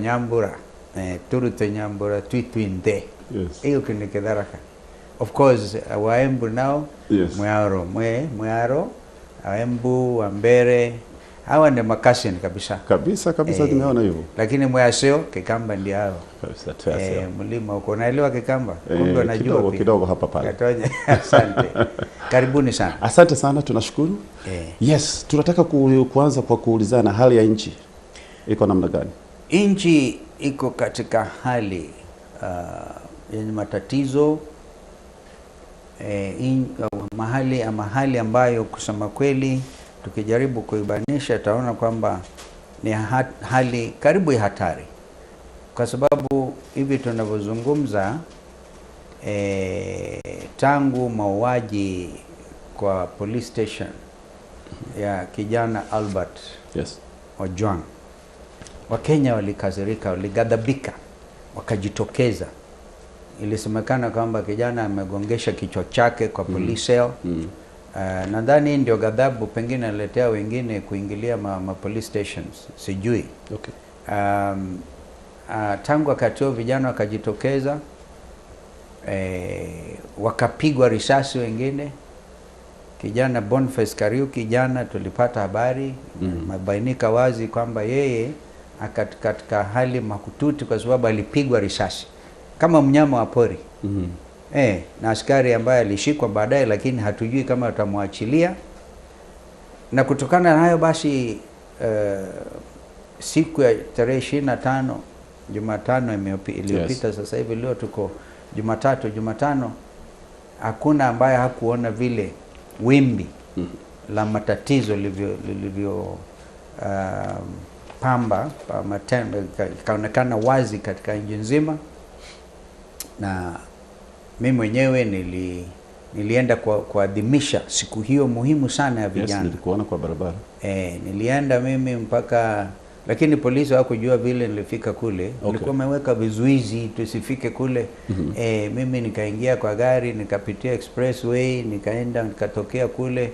Nyambura, turute Nyambura twitwinde. Yes. Hiyo ni Kitharaka. Of course, Waembu nao. Yes. Mwaro, Mwaro, Waembu, Wambere, hawa ni makasin kabisa. Kabisa kabisa, nimeona hivyo. Lakini Mwaseo Kikamba ndio hao. Kabisa Twaseo. Mlima huko unaelewa Kikamba? Kumbe unajua kidogo pia. Kidogo hapa pale. Katonya. Asante. Karibuni sana. Asante sana, tunashukuru. Yes, tunataka kuanza kwa kuulizana hali ya nchi iko namna gani? Nchi iko katika hali yenye matatizo, mahali ambayo kusema kweli tukijaribu kuibanisha taona kwamba ni hali karibu ya hatari, kwa sababu hivi tunavyozungumza, tangu mauaji kwa police station ya kijana Albert Ojwang, Wakenya walikasirika, walighadhabika, wakajitokeza. Ilisemekana kwamba kijana amegongesha kichwa chake kwa police cell. Nadhani ndio ghadhabu pengine aletea wengine kuingilia ma police stations, sijui. Tangu wakati huo vijana wakajitokeza, wakapigwa risasi wengine. Kijana Boniface Kariuki jana tulipata habari, mabainika wazi kwamba yeye katika hali mahututi kwa sababu alipigwa risasi kama mnyama wa pori. Na askari ambaye alishikwa baadaye, lakini hatujui kama atamwachilia. Na kutokana na hayo basi, siku ya tarehe 25 Jumatano iliyopita, sasa hivi leo tuko Jumatatu, Jumatano, hakuna ambaye hakuona vile wimbi la matatizo lilivyo pamba ikaonekana wazi katika nchi nzima. Na mimi mwenyewe nilienda kuadhimisha siku hiyo muhimu sana ya vijana. Yes, nilikuona kwa barabara. Nilienda mimi mpaka, lakini polisi hawakujua vile nilifika kule. Nilikuwa nimeweka vizuizi tusifike kule. Mimi nikaingia kwa gari, nikapitia expressway, nikaenda nikatokea kule.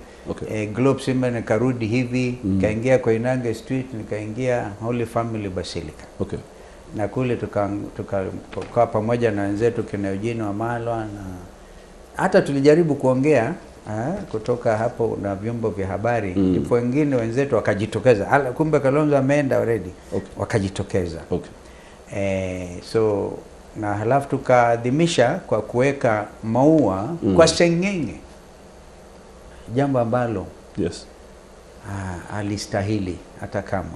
Globe Simba, nikarudi hivi, nikaingia Koinange Street, nikaingia Holy Family Basilica. Na kule tukakaa pamoja na wenzetu kina Eugene Wamalwa, na hata tulijaribu kuongea kutoka hapo na vyombo vya habari. Ndipo wengine wenzetu wakajitokeza. Kumbe Kalonzo ameenda already. Wakajitokeza. So na halafu tukaadhimisha kwa kuweka maua kwa sengenge, jambo ambalo alistahili hata kama.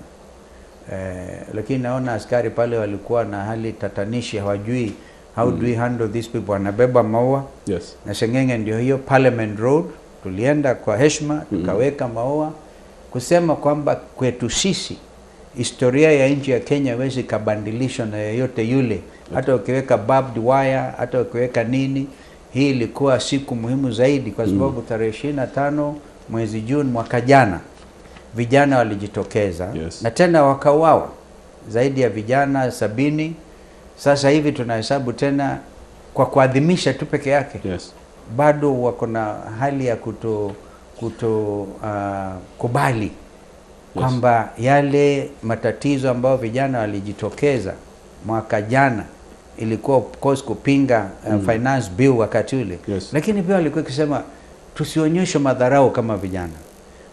Lakini naona askari pale walikuwa na hali tatanishi, hawajui how do we handle these people. Wanabeba maua. Na sengenge ndio hiyo Parliament Road, tulienda kwa heshima tukaweka maua kusema kwamba kwetu sisi historia ya nchi ya Kenya haiwezi kabadilishwa na yeyote yule. Hata ukiweka barbed wire, hata ukiweka nini, hii ilikuwa siku muhimu zaidi kwa sababu tarehe 25 mwezi Juni mwaka jana vijana walijitokeza. Na tena wakauawa zaidi ya vijana 70. Sasa hivi tunahesabu tena kwa kuadhimisha tu peke yake. Bado wako na hali ya kuto kubali kwamba yale matatizo ambayo vijana walijitokeza mwaka jana ilikuwa of course kupinga finance bill wakati ule. Lakini pia walikuwa wakisema tusionyeshe madharau kama vijana.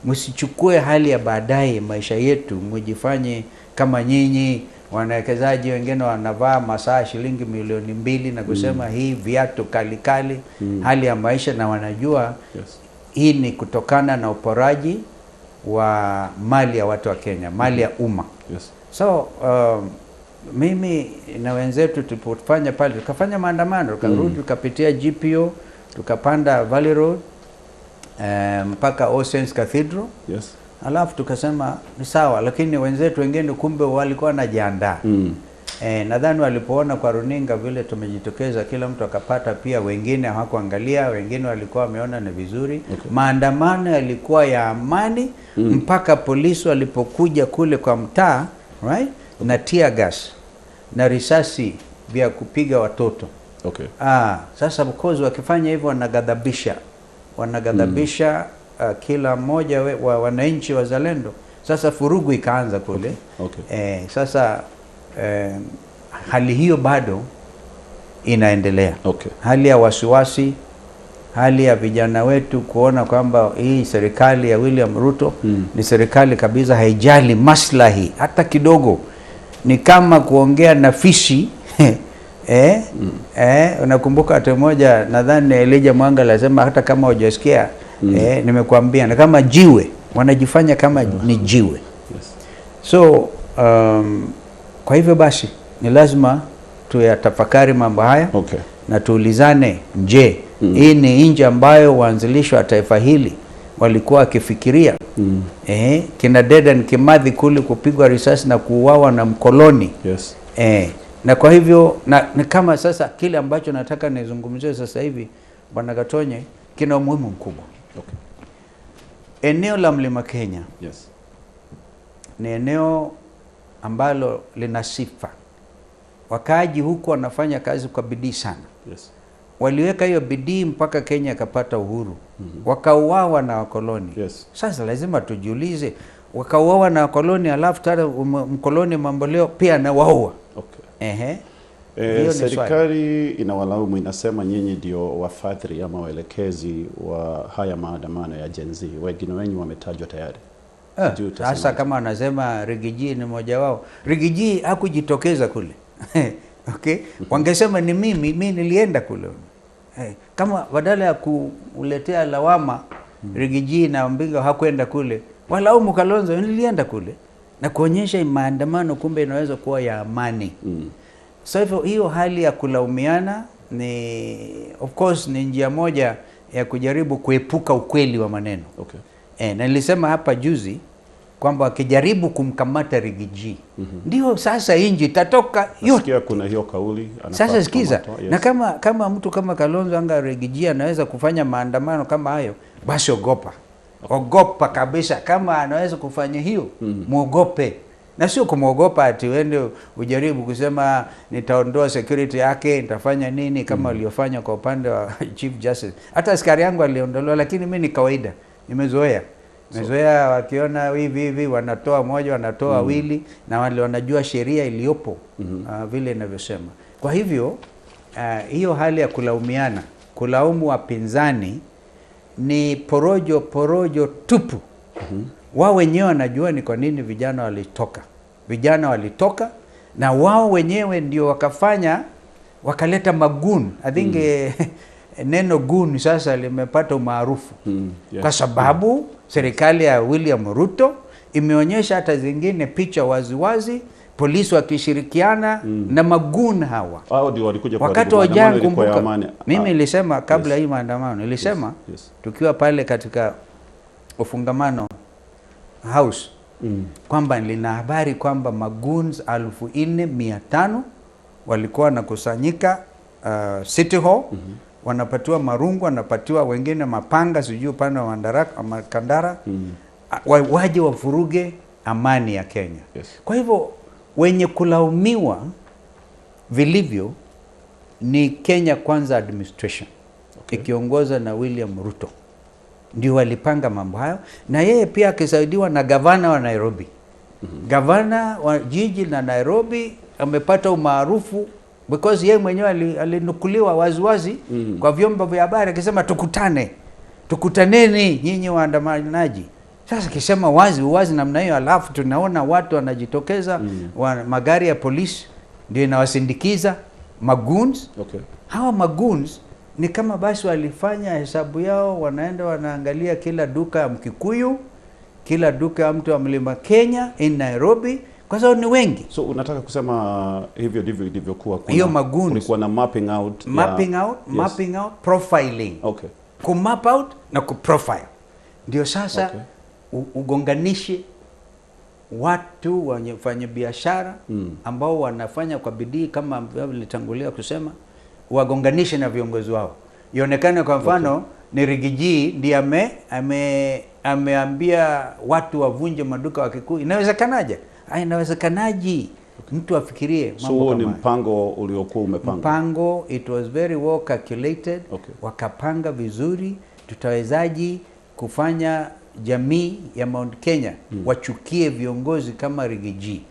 Msichukue hali ya baadaye maisha yetu, mjifanye kama nyinyi wanawekezaji wengine wanavaa masaa shilingi milioni 2 na kusema hii viatu kali kali, hali ya maisha, na wanajua hii ni kutokana na uporaji wa mali ya watu wa Kenya, mali ya umma. So mimi na wenzetu tulipofanya pale, tukafanya maandamano, tukarudi, tukapitia GPO, tukapanda Valley Road mpaka All Saints Cathedral. Alafu tukasema ni sawa, lakini wenzetu wengine kumbe walikuwa wanajiandaa. Nadhani walipoona kwa runinga vile tumejitokeza, kila mtu akapata pia, wengine hawakuangalia, wengine walikuwa wameona ni vizuri. Maandamano yalikuwa ya amani mpaka polisi walipokuja kule kwa mtaa, right? Na tear gas na risasi vya kupiga watoto. Sasa of course wakifanya hivyo wanaghadhabisha. Wanaghadhabisha kila mmoja wa wananchi wazalendo. Sasa furugu ikaanza kule. Sasa hali hiyo bado inaendelea. Okay. Hali ya wasiwasi, hali ya vijana wetu kuona kwamba hii serikali ya William Ruto ni serikali kabisa haijali maslahi hata kidogo. Ni kama kuongea na fisi. Unakumbuka hata moja nadhani Elijah Mwanga alisema hata kama hujasikia nimekuambia, na kama jiwe wanajifanya kama ni jiwe. Yes. So kwa hivyo basi ni lazima tuyatafakari mambo haya. Okay. Na tuulizane, je, hii ni nchi ambayo waanzilishi wa taifa hili walikuwa wakifikiria? Kina Dedan Kimathi kule kupigwa risasi na kuuawa na mkoloni. Yes. Na kwa hivyo na kama sasa kile ambacho nataka nizungumzie sasa hivi Bwana Gatonye kina umuhimu mkubwa. Okay. Eneo la Mlima Kenya. Yes. Ni eneo ambalo lina sifa. Wakaaji huku wanafanya kazi kwa bidii sana. Yes. Waliweka hiyo bidii mpaka Kenya ikapata uhuru. Wakauawa na wakoloni. Yes. Sasa lazima tujiulize, wakauawa na wakoloni alafu tena mkoloni mamboleo pia anawaua. Okay. Ehe. Serikali inawalaumu, inasema nyinyi ndio wafadhili ama waelekezi wa haya maandamano ya Gen Z. Wengine wenyu wametajwa tayari. Sasa kama anasema Rigiji ni mmoja wao. Rigiji hakujitokeza kule. Okay? Wangesema ni mimi nilienda kule. Kama badala ya kuletea lawama Rigiji na Mbinga hakwenda kule, walaumu Kalonzo, nilienda kule na kuonyesha maandamano kumbe inaweza kuwa ya amani. So hivyo hiyo hali ya kulaumiana ni of course ni njia moja ya kujaribu kuepuka ukweli wa maneno. Okay. Na nilisema hapa juzi kwamba wakijaribu kumkamata Rigiji ndio sasa inji itatoka yote. Nasikia kuna hiyo kauli. Sasa sikiza. Yes. Na kama mtu kama Kalonzo anga Rigiji anaweza kufanya maandamano kama hayo, basi ogopa. Okay. Ogopa kabisa. Kama anaweza kufanya hiyo, muogope. Na sio kumuogopa ati uende ujaribu kusema nitaondoa security yake, nitafanya nini kama waliofanya kwa upande wa Chief Justice. Hata askari yangu aliondolewa, lakini mimi ni kawaida. Nimezoea. Nimezoea wakiona hivi hivi wanatoa moja, wanatoa wawili, na wale wanajua sheria iliyopo vile inavyosema. Kwa hivyo hiyo hali ya kulaumiana, kulaumu wapinzani ni porojo porojo tupu. Wao wenyewe wanajua ni kwa nini vijana walitoka. Vijana walitoka na wao wenyewe ndio wakafanya, wakaleta magun. I think neno gun sasa limepata umaarufu. Yes. Kwa sababu serikali ya William Ruto imeonyesha hata zingine picha waziwazi, polisi wakishirikiana na magun hawa. Hao ndio walikuja kwa wakati wa jana. Kumbuka mimi nilisema kabla hii maandamano, nilisema tukiwa pale katika ufungamano house kwamba nina habari kwamba maguns 4,500 walikuwa wanakusanyika City Hall. Wanapatiwa marungu, wanapatiwa wengine mapanga, sijui upande wa Makandara, waje wavuruge amani ya Kenya. Yes. Kwa hivyo wenye kulaumiwa vilivyo ni Kenya Kwanza Administration. Okay. Ikiongoza na William Ruto. Ndio walipanga mambo hayo, na yeye pia akisaidiwa na gavana wa Nairobi. Gavana wa jiji la Nairobi amepata umaarufu because yeye mwenyewe alinukuliwa waziwazi kwa vyombo vya habari akisema tukutane. Tukutaneni nyinyi waandamanaji. Sasa kisema wazi wazi namna hiyo, alafu tunaona watu wanajitokeza, magari ya polisi ndio inawasindikiza magoons. Okay. Hawa magoons ni kama basi walifanya hesabu yao, wanaenda wanaangalia kila duka ya Mkikuyu, kila duka ya mtu wa Mlima Kenya in Nairobi, kwa sababu ni wengi. So unataka kusema hivyo ndivyo ilivyokuwa? Hiyo magoons kulikuwa na mapping out, mapping out, yes. Mapping out, profiling. Okay. Ku map out na ku profile. Ndio sasa okay. Ugonganishe watu wafanya biashara ambao wanafanya kwa bidii kama ambavyo nilitangulia kusema, wagonganishe na viongozi wao. Ionekane kwa mfano okay. Ni Rigiji ndiye ameambia watu wavunje maduka wa Kikuyu. Inawezekanaje? Inawezekanaje? Okay. Mtu afikirie mambo so kama ni mpango uliokuwa umepangwa. Mpango, it was very well calculated. Okay. Wakapanga vizuri tutawezaji kufanya jamii ya Mount Kenya wachukie viongozi kama Rigiji.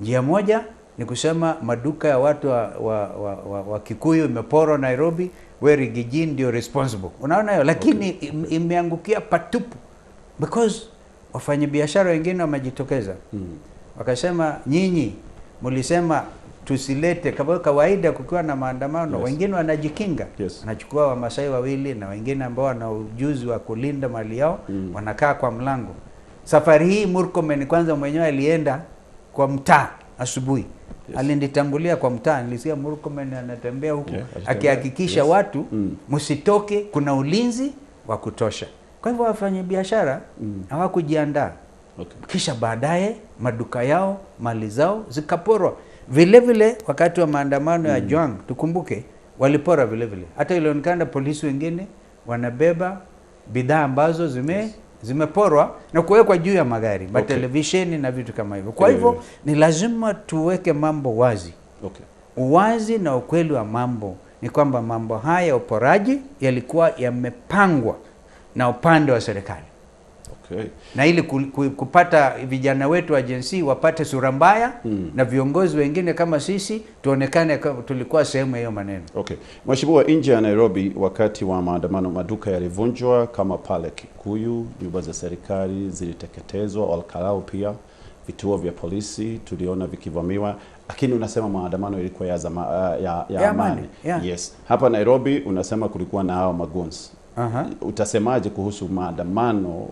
Njia moja Ni kusema maduka ya watu wa Kikuyu imeporwa Nairobi, we Riggy G ndio responsible. Unaona hiyo? Lakini imeangukia patupu because wafanyabiashara wengine wamejitokeza. Wakasema nyinyi mlisema tusilete, kama kawaida kukiwa na maandamano, wengine wanajikinga. Wanachukua Wamasai wawili na wengine ambao wana ujuzi wa kulinda mali yao, wanakaa kwa mlango. Safari hii Murkomen kwanza mwenyewe alienda kwa mtaa asubuhi. Alinitangulia kwa mtaa, nilisikia Murkomen anatembea huku akihakikisha watu msitoke, kuna ulinzi wa kutosha. Kwa hivyo wafanyabiashara hawakujiandaa. Kisha baadaye maduka yao, mali zao zikaporwa. Vile vile wakati wa maandamano ya Juang, tukumbuke walipora vile vile. Hata ilionekana polisi wengine wanabeba bidhaa ambazo zimeporwa na kuwekwa juu ya magari, matelevisheni na vitu kama hivyo. Kwa hivyo ni lazima tuweke mambo wazi. Uwazi na ukweli wa mambo ni kwamba mambo haya ya uporaji yalikuwa yamepangwa na upande wa serikali. Na ili kupata vijana wetu wa Gen Z wapate sura mbaya na viongozi wengine kama sisi tuonekane tulikuwa sehemu hiyo maneno. Mheshimiwa, nje ya Nairobi wakati wa maandamano maduka yalivunjwa kama pale Kikuyu, nyumba za serikali ziliteketezwa, Olkalou pia vituo vya polisi tuliona vikivamiwa, lakini unasema maandamano ilikuwa ya amani. Yes. Hapa Nairobi unasema kulikuwa na hao maguns. Utasemaje kuhusu maandamano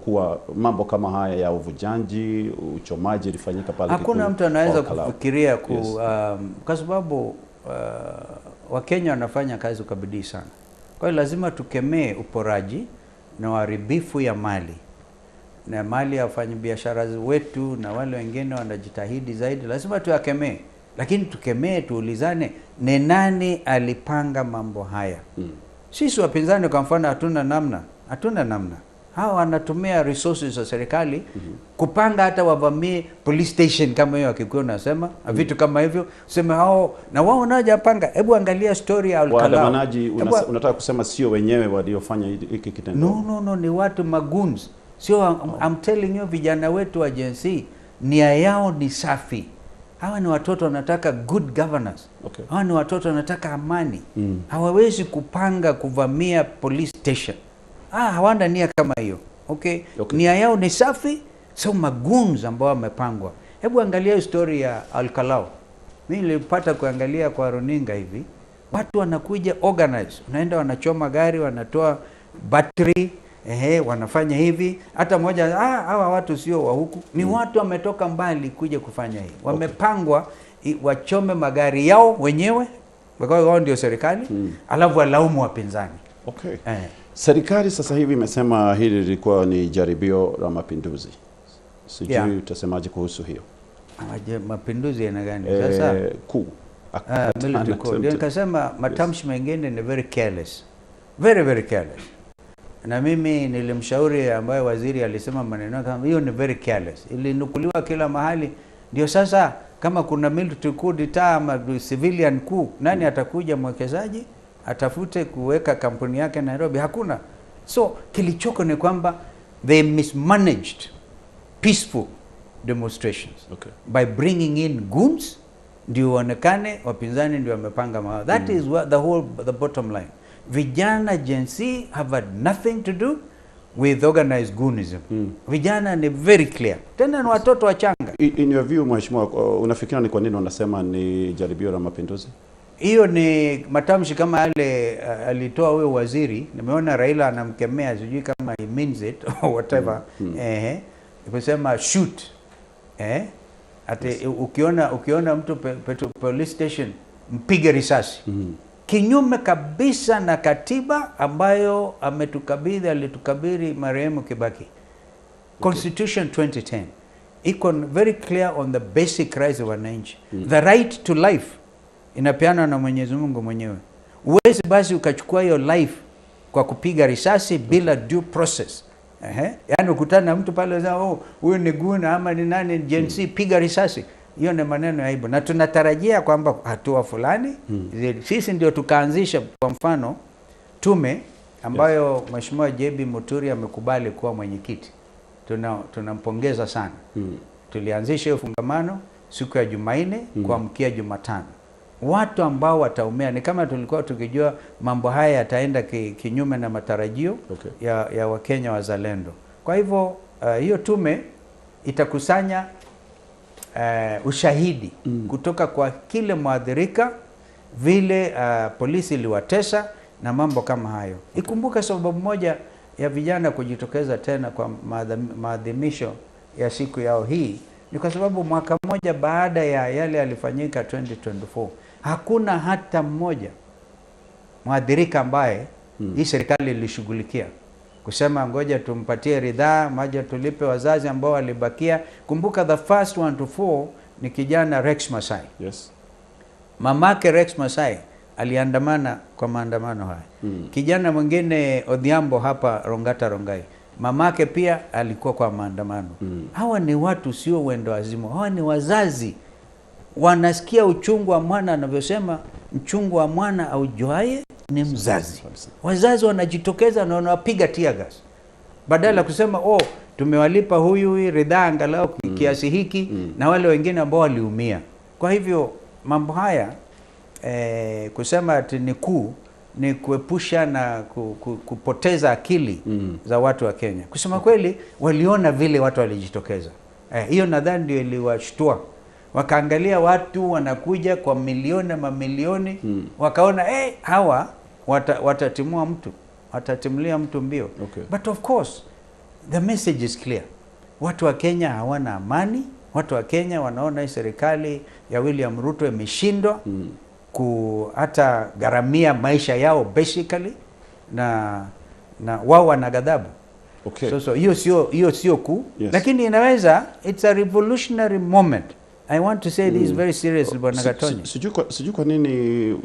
kuwa mambo kama haya ya uvujanji, uchomaji ilifanyika pale? Hakuna mtu anaweza kufikiria kwa sababu Wakenya wanafanya kazi kwa bidii sana. Kwa hiyo lazima tukemee uporaji na uharibifu ya mali. Na mali ya wafanyabiashara wetu na wale wengine wanajitahidi zaidi, lazima tuyakemee. Lakini tukemee, tuulizane ni nani alipanga mambo haya. Sisi wapinzani kwa mfano hatuna namna. Hawa wanatumia resources za serikali kupanga hata wavamie police station kama hiyo Kikuyu nasema, vitu kama hivyo. Sema hao na wao wanajapanga. Hebu angalia story ya Olkalou. Waandamanaji unataka kusema sio wenyewe waliofanya hiki kitendo? No, ni watu magoons. Sio, I'm telling you, vijana wetu wa Gen Z nia yao ni safi. Hawa ni watoto wanataka good governance. Hawa ni watoto wanataka amani. Hawawezi kupanga kuvamia police station. Hawana nia kama hiyo. Nia yao ni safi, sio magoons ambao wamepangwa. Hebu angalia story ya Olkalou. Mimi nilipata kuangalia kwa runinga hivi. Watu wanakuja organize. Unaenda wanachoma gari, wanatoa battery, wanafanya hivi. Hata mmoja, hawa watu sio wa huku. Ni watu wametoka mbali kuja kufanya hivi. Wamepangwa wachome magari yao wenyewe, kwa wao ndio serikali, alafu walaumu wapinzani. Serikali sasa hivi imesema hili lilikuwa ni jaribio la mapinduzi. Sijui utasemaje kuhusu hiyo. Mapinduzi yana gani sasa? Kuu. Ndio nikasema matamshi mengine ni very careless. Very very careless. Na mimi nilimshauri ambaye waziri alisema maneno kama hiyo ni very careless. Ilinukuliwa kila mahali. Ndio sasa kama kuna military coup d'etat ama civilian coup, nani atakuja mwekezaji atafute kuweka kampuni yake Nairobi? Hakuna. So kilichoko ni kwamba they mismanaged peaceful demonstrations by bringing in goons, ndio waonekane wapinzani ndio wamepanga mao. That is what the bottom line. Vijana Gen Z have had nothing to do with organized goonism. Vijana ni very clear. Tena ni watoto wachanga. In your view, Mheshimiwa, unafikiri ni kwa nini wanasema ni jaribio la mapinduzi? Hiyo ni matamshi kama yale alitoa huyo waziri. Nimeona Raila anamkemea, sijui kama he means it or whatever. Kusema shoot. Ate ukiona mtu police station mpige risasi. Kinyume kabisa na katiba ambayo ametukabidhi, alitukabidhi marehemu Kibaki. Constitution 2010 iko very clear on the basic rights of wananchi. The right to life inapeanwa na Mwenyezi Mungu mwenyewe. Uwezi basi ukachukua hiyo life kwa kupiga risasi bila due process. Yaani ukutana na mtu pale unasema oh, huyu ni guna ama ni nani Gen Z, piga risasi. Hiyo ni maneno ya aibu. Na tunatarajia kwamba hatua fulani sisi ndio tukaanzisha kwa mfano tume ambayo Mheshimiwa JB Muturi amekubali kuwa mwenyekiti. Tunampongeza sana. Tulianzisha hiyo fungamano siku ya Jumanne kuamkia Jumatano. Watu ambao wataumia ni kama tulikuwa tukijua mambo haya yataenda kinyume na matarajio ya Wakenya wazalendo. Kwa hivyo hiyo tume itakusanya ushahidi kutoka kwa kile mwathirika, vile polisi iliwatesa na mambo kama hayo. Ikumbuke sababu moja ya vijana kujitokeza tena kwa maadhimisho ya siku yao hii ni kwa sababu mwaka mmoja baada ya yale yalifanyika 2024, hakuna hata mmoja mwathirika ambaye hii serikali ilishughulikia kusema ngoja tumpatie ridhaa, maja tulipe wazazi ambao walibakia. Kumbuka the first one to four ni kijana Rex Masai. Yes. Mamake Rex Masai aliandamana kwa maandamano haya. Kijana mwingine Odhiambo hapa Rongata Rongai, mamake pia alikuwa kwa maandamano. Hawa ni watu sio wendo wazimu, hawa ni wazazi wanasikia uchungu wa mwana, anavyosema mchungu wa mwana aujuaye ni mzazi. Wazazi wanajitokeza na wanawapiga tear gas badala kusema oh, tumewalipa huyu ridhaa angalau kiasi hiki na wale wengine ambao waliumia. Kwa hivyo mambo haya kusema ati ni kuu ni kuepusha na kupoteza akili za watu wa Kenya. Kusema kweli, waliona vile watu walijitokeza. Hiyo nadhani ndio iliwashtua. Wakaangalia watu wanakuja kwa milioni na mamilioni, wakaona hawa watatimua mtu, watatimulia mtu mbio. But of course the message is clear. Watu wa Kenya hawana amani. Watu wa Kenya wanaona hii serikali ya William Ruto imeshindwa hata gharamia maisha yao basically, na wao wana ghadhabu. So hiyo sio kuu. Lakini inaweza, it's a revolutionary moment. I want to say this very seriously, Bwana Gatonye. Sijui kwa nini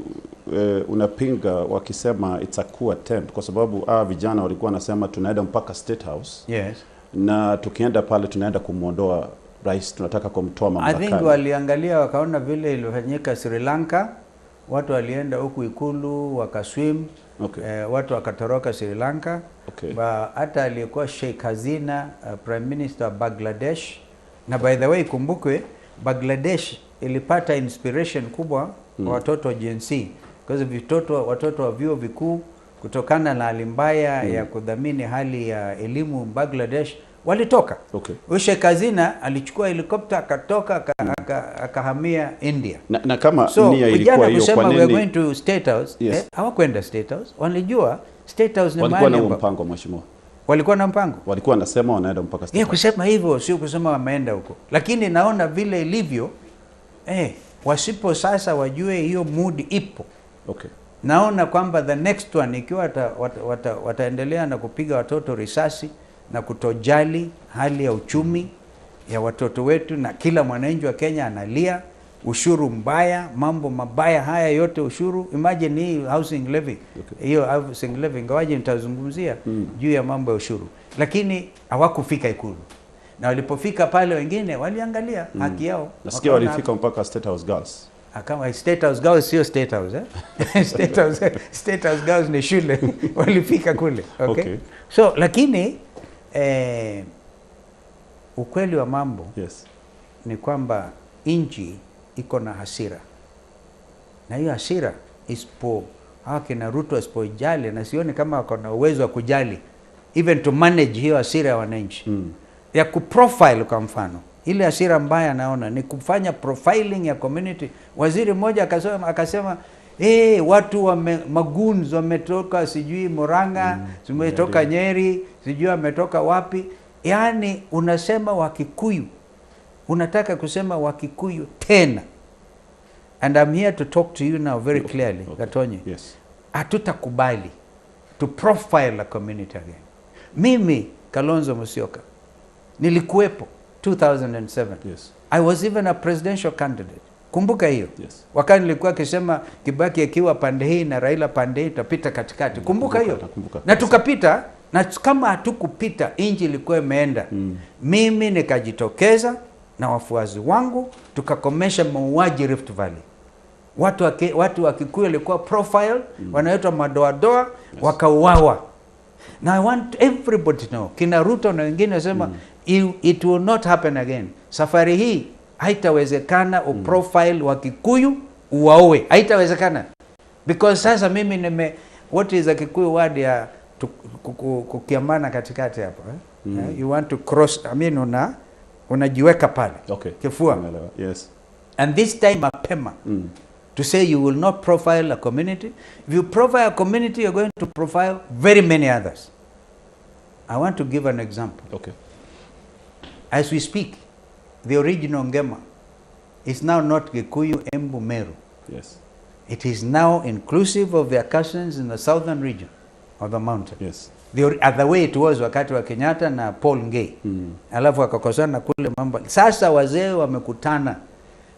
unapinga wakisema it's a coup attempt, kwa sababu vijana walikuwa wanasema tunaenda mpaka State House. Yes. Na tukienda pale tunaenda kumuondoa rais, tunataka kumtoa mamlakani. I think waliangalia wakaona vile ilifanyika Sri Lanka, watu walienda huku ikulu wakaswim. Watu wakatoroka Sri Lanka. Hata aliyekuwa Sheikh Hasina, Prime Minister wa Bangladesh. Na by the way kumbukwe Bangladesh ilipata inspiration kubwa kwa watoto wa Gen Z, because watoto wa vyuo vikuu kutokana na hali mbaya ya kudhamini hali ya elimu Bangladesh walitoka. Sheikh Hasina alichukua helikopta akatoka akahamia India. Na kama nia ilikuwa hiyo, kwa nini we are going to State House? Hawakwenda State House. Walijua State House ni mahali walikuwa na mpango, mheshimiwa. Walikuwa na mpango. Walikuwa wanasema wanaenda mpaka State House. Kusema hivyo sio kusema wameenda huko. Lakini naona vile ilivyo, wasipo sasa wajue hiyo mood ipo. Naona kwamba the next one ikiwa wataendelea na kupiga watoto risasi na kutojali hali ya uchumi ya watoto wetu, na kila mwananchi wa Kenya analia ushuru mbaya, mambo mabaya haya yote ushuru. Imagine hii housing levy. Hiyo housing levy ingawaje nitazungumzia juu ya mambo ya ushuru, lakini hawakufika ikulu. Na walipofika pale wengine waliangalia haki yao. Nasikia walifika mpaka State House Girls. Kama State House Girls sio State House, State House Girls ni shule. Walifika kule. So lakini ukweli wa mambo ni kwamba nchi iko na hasira. Na hiyo hasira isipo kina Ruto asipojali, na sioni kama wako na uwezo wa kujali even to manage hiyo hasira ya wananchi. Ya kuprofile kwa mfano. Ile hasira mbaya naona ni kufanya profiling ya community. Waziri mmoja akasema watu magoons wametoka sijui Murang'a, wametoka Nyeri, sijui wametoka wapi. Yaani unasema Wakikuyu. Unataka kusema Wakikuyu tena. And I'm here to talk to you now very clearly, Gatonye. Hatutakubali to profile a community again. Mimi Kalonzo Musyoka nilikuwepo 2007. I was even a presidential candidate. Kumbuka hiyo. Wakati nilikuwa kisema Kibaki akiwa pande hii na Raila pande hii tutapita katikati. Kumbuka hiyo. Na tukapita, na kama hatukupita inji ilikuwa imeenda. Mimi nikajitokeza na wafuasi wangu tukakomesha mauaji Rift Valley. Watu wa Kikuyu walikuwa profile, wanaitwa madoadoa, wakauawa. Now I want everybody to know, kina Ruto na wengine wasema it will not happen again. Safari hii Haitawezekana uprofile wa Kikuyu uwaoe. Haitawezekana. Because sasa mimi nime, what is a Kikuyu word ya kukiamana katikati hapo, eh? You want to cross, I mean unajiweka pale. Okay. Kifua. Yes. And this time mapema. To say you will not profile a community. If you profile a community, you're going to profile very many others. I want to give an example. Okay. As we speak, the original Ngema is now not Gikuyu, Embu, Meru. Yes. It is now inclusive of their cousins in the southern region of the mountain. Yes. The other way it was wakati wa Kenyatta na Paul Ngei. Alafu akakosana kule mambo. Sasa wazee wamekutana.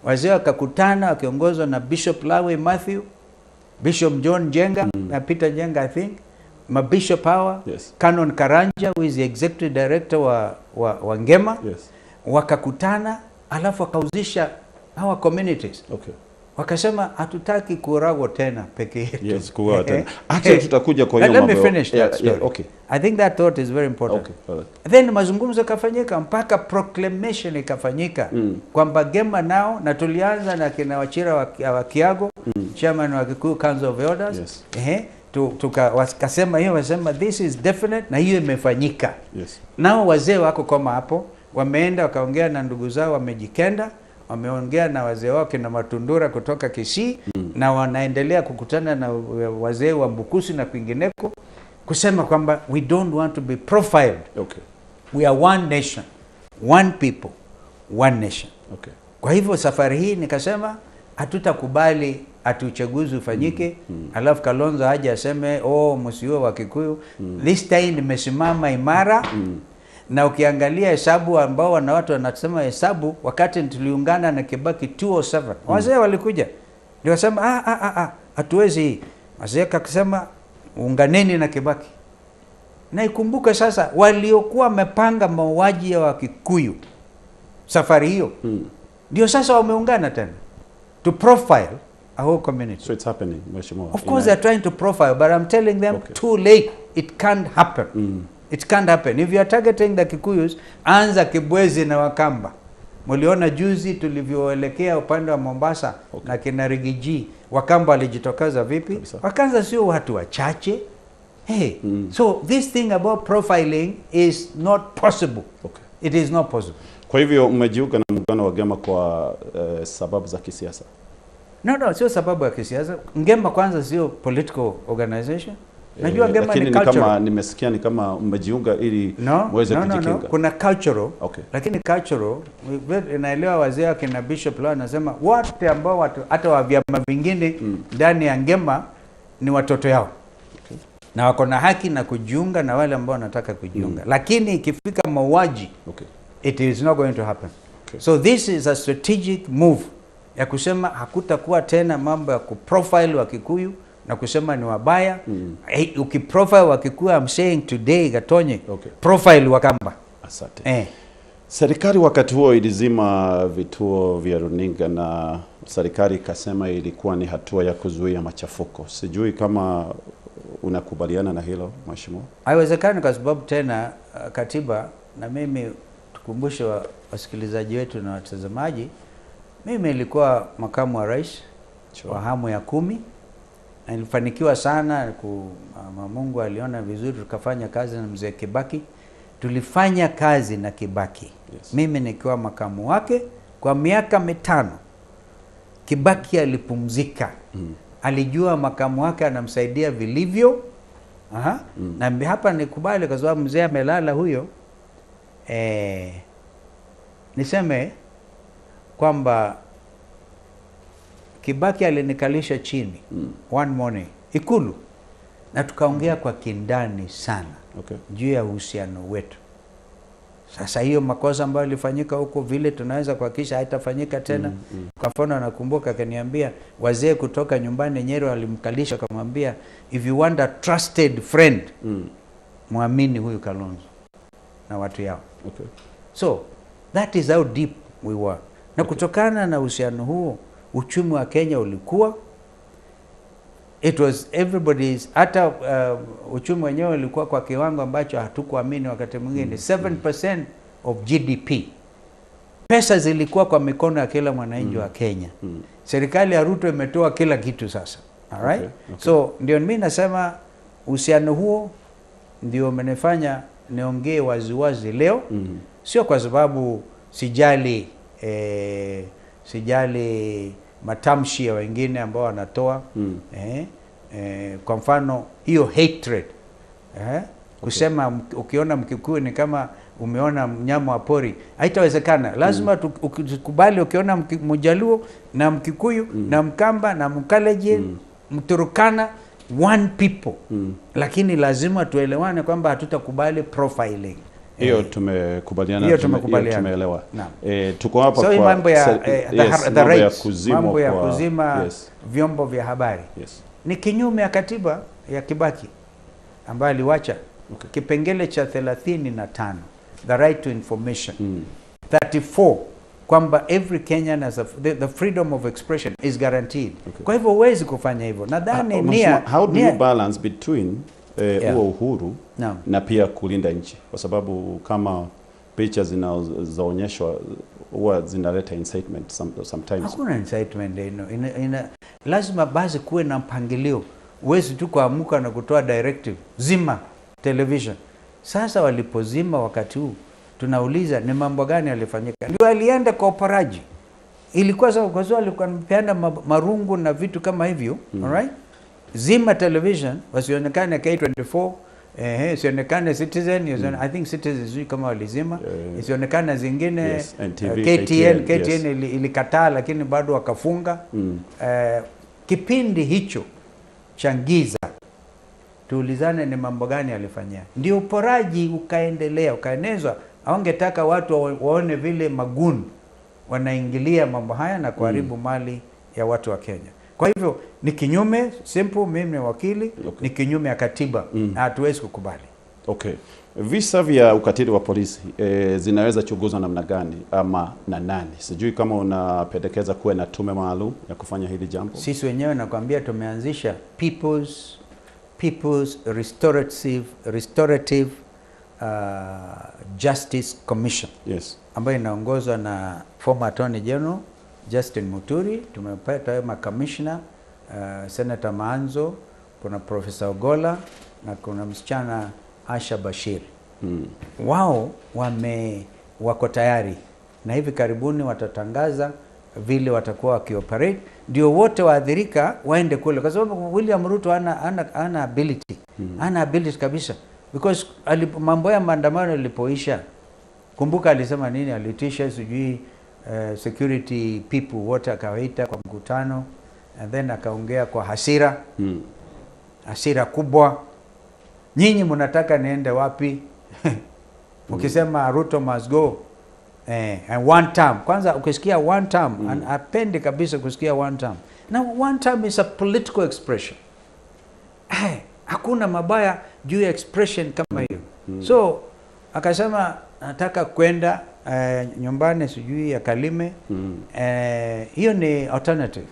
Wazee wakakutana wakiongozwa na Bishop Lawe Matthew, Bishop John Jenga, na Peter Jenga I think, Mabishop hawa, Yes. Canon Karanja who is the executive director wa Ngema. Yes. Wakakutana alafu wakauzisha hawa communities. Okay. Wakasema hatutaki kuuragwa tena peke yetu. Yes, kuuragwa tena. Actually tutakuja kwa hiyo Let mambo. me finish that story. Yeah, okay. I think that thought is very important. Okay. Right. Then mazungumzo yakafanyika mpaka proclamation ikafanyika kwamba Gema nao, na tulianza na kina Wachira wa Kiago, chairman wa Kikuyu Council of Elders. Yes. Wakasema hiyo, wasema this is definite, na hiyo imefanyika. Yes. Nao wazee wako kama hapo, wameenda wakaongea na ndugu zao wamejikenda, wameongea na wazee wao kina Matundura kutoka Kisii, na wanaendelea kukutana na wazee wa Mbukusi na kwingineko kusema kwamba we don't want to be profiled. Okay. We are one nation, one people, one nation. Okay. Kwa hivyo safari hii nikasema hatutakubali ati uchaguzi ufanyike alafu Kalonzo aje aseme oh, msiwe wa Kikuyu. This time nimesimama imara. Na ukiangalia hesabu ambao wana watu wanasema hesabu, wakati tuliungana na Kibaki 207 wazee walikuja ndio wasema hatuwezi hii. Wazee akasema unganeni na Kibaki. Na ikumbuke sasa waliokuwa wamepanga mauaji ya Wakikuyu safari hiyo ndio sasa wameungana tena to profile a whole community. So it's happening, Mheshimiwa. Of course they're trying to profile, but I'm telling them Okay. too late. It can't happen. It can't happen. If you are targeting the Kikuyus, anza Kibwezi na Wakamba. Mliona juzi tulivyoelekea upande wa Mombasa. Okay. Na kina Rigiji, Wakamba walijitokeza vipi? Kabisa. Wakaanza sio watu wachache. Hey, so this thing about profiling is not possible. Okay. It is not possible. Kwa hivyo mmejiunga na muungano wa Gema kwa sababu za kisiasa? No, sio sababu ya kisiasa. Ngema kwanza sio political organization. Najua Ngema ni cultural. Kama nimesikia ni kama mmejiunga ili muweze kujikinga. No, kuna cultural. Okay. Lakini cultural, inaelewa wazee wa kina Bishop Law anasema wote ambao watu hata wa vyama vingine ndani ya Ngema ni watoto yao. Okay. Na wako na haki na kujiunga na wale ambao wanataka kujiunga. Lakini ikifika mauaji, okay, it is not going to happen. Okay. So this is a strategic move ya kusema hakutakuwa tena mambo ya kuprofile wa Kikuyu na kusema ni wabaya. Hey, ukiprofile wa Kikuyu, I'm saying today Gatonye, okay, profile Wakamba. Asante. Serikali wakati huo ilizima vituo vya runinga na serikali ikasema ilikuwa ni hatua ya kuzuia machafuko. Sijui kama unakubaliana na hilo Mheshimiwa? Haiwezekani kwa sababu tena katiba, na mimi tukumbushe wasikilizaji wetu na watazamaji, mimi nilikuwa makamu wa rais wa hamu ya 10 na nilifanikiwa sana Mungu aliona vizuri, tukafanya kazi na mzee Kibaki. Tulifanya kazi na Kibaki. Yes. Mimi nikiwa makamu wake kwa miaka 5. Kibaki alipumzika. Alijua makamu wake anamsaidia vilivyo. Aha. Na hapa nikubali kwa sababu mzee amelala huyo. Niseme kwamba Kibaki alinikalisha chini one morning Ikulu na tukaongea kwa kindani sana. Okay. Juu ya uhusiano wetu. Sasa hiyo makosa ambayo ilifanyika huko vile tunaweza kuhakikisha haitafanyika tena. Kwa mfano nakumbuka akaniambia wazee kutoka nyumbani Nyeri walimkalisha akamwambia if you want a trusted friend muamini huyu Kalonzo na watu yao. Okay. So that is how deep we were. Na okay, kutokana na uhusiano huo uchumi wa Kenya ulikuwa, it was everybody's, hata uchumi wenyewe ulikuwa kwa kiwango ambacho hatukuamini wakati mwingine, 7% of GDP. Pesa zilikuwa kwa mikono ya kila mwananchi wa Kenya. Serikali ya Ruto imetoa kila kitu sasa. Alright? Okay. So ndio mimi nasema uhusiano huo ndio umenifanya niongee waziwazi leo. Sio kwa sababu sijali matamshi ya wengine ambao wanatoa. Kwa mfano hiyo hatred, kusema ukiona Mkikuyu ni kama umeona mnyama wa pori, haitawezekana. Lazima ukubali ukiona Mjaluo na Mkikuyu na Mkamba na Mkalenjin, Mturukana, one people. Lakini lazima tuelewane kwamba hatutakubali profiling. Hiyo tumekubaliana, Hiyo tumekubaliana. Tumeelewa. Naam. Tuko hapa So hii kwa mambo ya yes, the mambo ya rights, kuzimwa mambo ya kwa kuzima vyombo vya habari ni kinyume ya katiba ya Kibaki ambayo aliwacha. Kipengele cha 35, the right to information, 34 kwamba every Kenyan has the freedom of expression is guaranteed. Kwa hivyo huwezi kufanya hivyo. Nadhani Mheshimiwa, how do you balance between huo uhuru na pia kulinda nchi? Kwa sababu kama picha zinazoonyeshwa huwa zinaleta incitement sometimes. Hakuna incitement ino. Lazima basi kuwe na mpangilio. Huwezi tu kuamuka na kutoa directive zima television. Sasa walipozima wakati huu tunauliza ni mambo gani yalifanyika? Ndio alienda kwa uporaji. Ilikuwa sawa kwa sababu alikuwa anapeana marungu na vitu kama hivyo, alright? Zima television wasionekane K24, isionekane Citizen, I think Citizen sijui kama walizima, isionekane zingine, Yes, NTV, KTN, KTN, KTN yes. ilikataa lakini bado wakafunga. Kipindi hicho cha giza tuulizane ni mambo gani alifanyia. Ndio uporaji ukaendelea, ukaenezwa. Hawangetaka watu waone vile magun wanaingilia mambo haya na kuharibu mali ya watu wa Kenya. Kwa hivyo ni kinyume simple, mimi ni wakili, ni kinyume ya katiba na hatuwezi kukubali. Okay. Visa vya ukatili wa polisi zinaweza chunguzwa namna gani ama na nani? Sijui kama unapendekeza kuwe na tume maalum ya kufanya hili jambo. Sisi wenyewe nakwambia tumeanzisha People's Restorative Justice Commission. Ambayo inaongozwa na former Attorney General Justin Muturi. Tumepata hayo makamishna, Senator Maanzo, kuna Professor Ogola na kuna msichana Asha Bashir. Wao wako tayari na hivi karibuni watatangaza vile watakuwa wakioperate, ndio wote waathirika waende kule, kwa sababu William Ruto hana ability. Hana ability kabisa, because mambo ya maandamano yalipoisha, kumbuka alisema nini? Alitisha sijui security people wote akawaita kwa mkutano, and then akaongea kwa hasira. Hasira kubwa. Nyinyi mnataka niende wapi? Ukisema Ruto must go. And one term. Kwanza ukisikia one term, apendi kabisa kusikia one term. Now one term is a political expression. Hakuna mabaya juu ya expression kama hiyo. So akasema nataka kwenda nyumbani sijui ya Kalime. Hiyo ni alternative.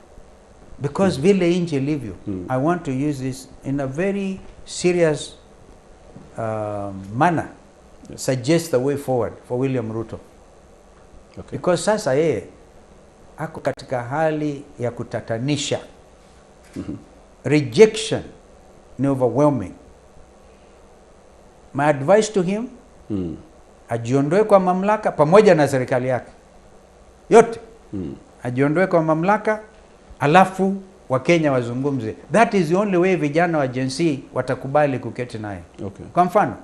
Because vile nchi ilivyo, I want to use this in a very serious manner. Suggest the way forward for William Ruto. Because sasa yeye ako katika hali ya kutatanisha. Rejection ni overwhelming. My advice to him, ajiondoe kwa mamlaka pamoja na serikali yake yote. Ajiondoe kwa mamlaka, alafu Wakenya wazungumze. That is the only way vijana wa Gen Z watakubali kuketi naye. Kwa mfano,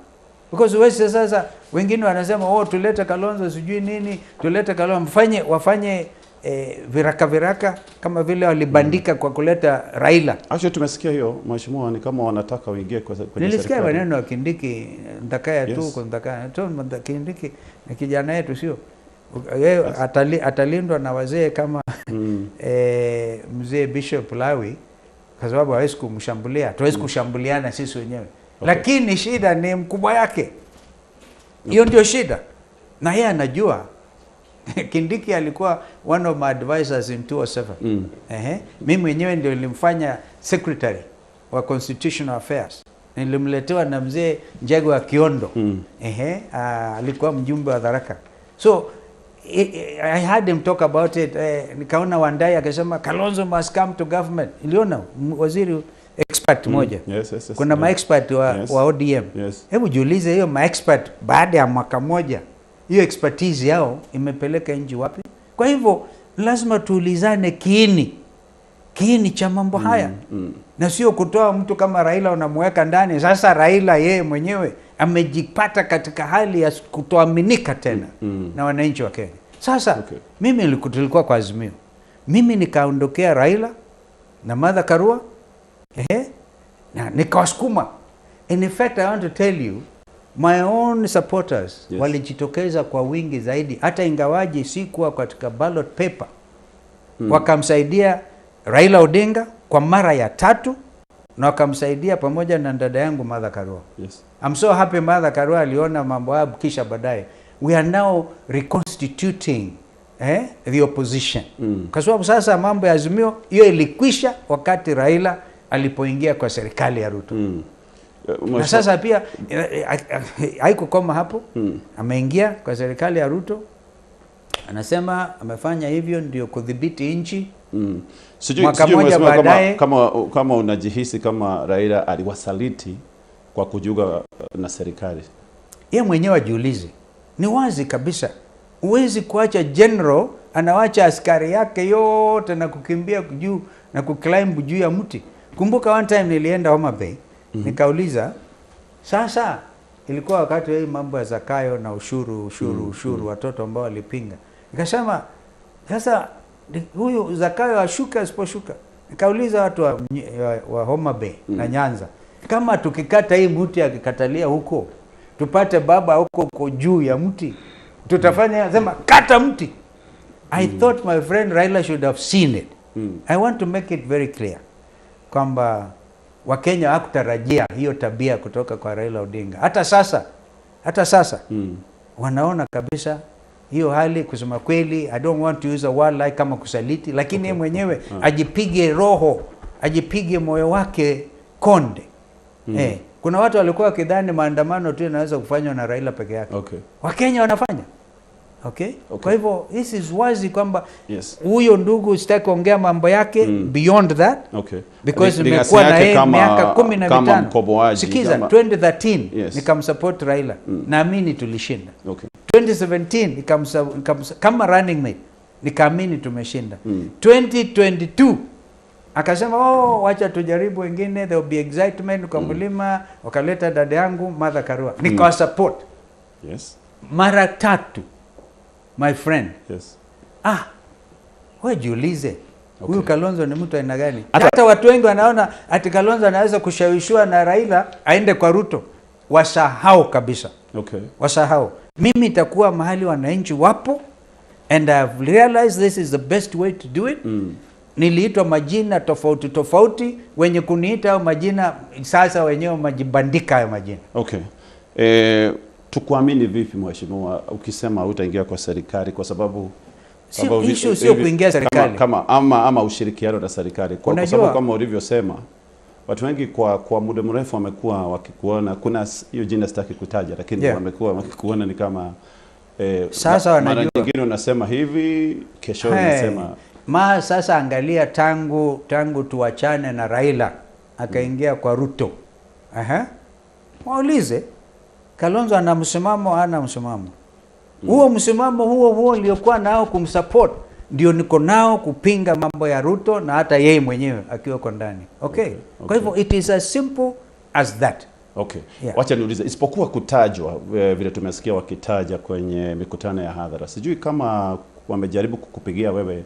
because wewe sasa wengine wanasema oh, tulete Kalonzo sijui nini, tulete Kalonzo, wafanye viraka viraka kama vile walibandika kwa kuleta Raila. Actually tumesikia hiyo mheshimiwa, ni kama wanataka waingie kwenye Nilisikia serikali. maneno ya Kindiki, Ndakaya tu, kwa Ndakaya tu, Kindiki ni kijana yetu, sio? Yeye atalindwa na wazee kama mzee Bishop Lawi, kwa sababu hawezi kumshambulia. Hatuwezi kushambuliana sisi wenyewe. Lakini shida ni mkubwa yake. Hiyo ndio shida. Na yeye anajua. Kindiki alikuwa one of my advisors in 2007. Mimi mwenyewe ndio nilimfanya secretary wa Constitutional Affairs. Nilimletewa na mzee Njegwa wa Kiondo. Alikuwa mjumbe wa Tharaka. So I heard him talk about it. Nikaona Wandayi akasema Kalonzo must come to government. Iliona waziri expert moja. Kuna ma-expert wa ODM. Hebu jiulize hiyo ma-expert baada ya mwaka moja, hiyo expertise yao imepeleka nchi wapi? Kwa hivyo lazima tuulizane kiini cha mambo haya. Na sio kutoa mtu kama Raila unamweka ndani. Sasa Raila yeye mwenyewe amejipata katika hali ya kutoaminika tena na wananchi wa Kenya. Sasa mimi tulikuwa kwa Azimio. Mimi nikaondokea Raila na Martha Karua, na nikawasukuma. In fact, I want to tell you, my own supporters walijitokeza kwa wingi zaidi, hata ingawaji sikuwa katika ballot paper. Wakamsaidia Raila Odinga kwa mara ya tatu, na wakamsaidia pamoja na dada yangu Martha Karua. I'm so happy Martha Karua aliona mambo hayo, kisha baadaye we are now reconstituting the opposition. Kwa sababu sasa mambo ya Azimio hiyo ilikwisha wakati Raila alipoingia kwa serikali ya Ruto. Na sasa pia haikukoma hapo. Ameingia kwa serikali ya Ruto, anasema amefanya hivyo ndio kudhibiti nchi. Sijui, Mwaka mmoja mheshimiwa, baadaye kama unajihisi kama Raila aliwasaliti kwa kujiunga na serikali. Yeye mwenyewe ajiulize. Ni wazi kabisa, huwezi kuacha general anawacha askari yake yote na kukimbia juu na kuclimb juu ya mti. Kumbuka one time nilienda Homa Bay, nikauliza, sasa ilikuwa wakati hii mambo ya Zakayo na ushuru, ushuru, ushuru, watoto ambao walipinga. Nikasema sasa huyu Zakayo ashuka asiposhuka. Nikauliza watu wa Homa Bay na Nyanza, kama tukikata hii mti akikatalia huko, tupate baba huko huko juu ya mti, tutafanya sema kata mti. I thought my friend Raila should have seen it. I want to make it very clear kwamba Wakenya hawakutarajia hiyo tabia kutoka kwa Raila Odinga. Hata sasa wanaona kabisa hiyo hali. Kusema kweli, I don't want to use a word like kama kusaliti, lakini yeye mwenyewe ajipige roho, ajipige moyo wake konde. Kuna watu walikuwa wakidhani maandamano tu yanaweza kufanywa na Raila peke yake. Wakenya wanafanya. Okay? Kwa hivyo this is wazi kwamba huyo ndugu sitaki kuongea mambo yake beyond that. Because Legacy nimekuwa na yake yeye miaka kumi na kama mitano. mkoboaji, Sikiza, 2013 nikamsupport Raila. Naamini tulishinda. 2017 kama running mate nikaamini tumeshinda. 2022 akasema, oh, wacha tujaribu wengine, there will be excitement kwa mlima, wakaleta dada yangu Martha Karua. Nikawa support mara tatu, my friend. Wewe jiulize, huyu Kalonzo ni mtu aina gani? Hata watu wengi wanaona ati Kalonzo anaweza kushawishiwa na Raila aende kwa Ruto. Wasahau kabisa. Wasahau. Mimi nitakuwa mahali wananchi wapo, and I've realized this is the best way to do it. Niliitwa majina tofauti tofauti, wenye kuniita hayo majina sasa wenyewe majibandika hayo majina. Okay. Tukuamini vipi mheshimiwa ukisema utaingia kwa serikali, kwa sababu Sio sababu issue, sio kuingia serikali. Kama ama ushirikiano na serikali kwa Unajua sababu kama ulivyosema watu wengi kwa muda mrefu wamekuwa wakikuona, kuna hiyo jina sitaki kutaja, lakini wamekuwa wakikuona ni kama Sasa mara wanajua. nyingine unasema hivi, kesho Hey, unasema ma sasa angalia tangu tuachane na Raila akaingia kwa Ruto. Aha. Waulize Kalonzo ana msimamo, hana msimamo? Huo msimamo huo huo niliokuwa nao kumsupport ndio niko nao kupinga mambo ya Ruto na hata yeye mwenyewe akiwa kwa ndani. Okay. Kwa hivyo it is as simple as that. Okay. Yeah. Wacha niulize, isipokuwa kutajwa vile tumesikia wakitaja kwenye mikutano ya hadhara, sijui kama wamejaribu kukupigia wewe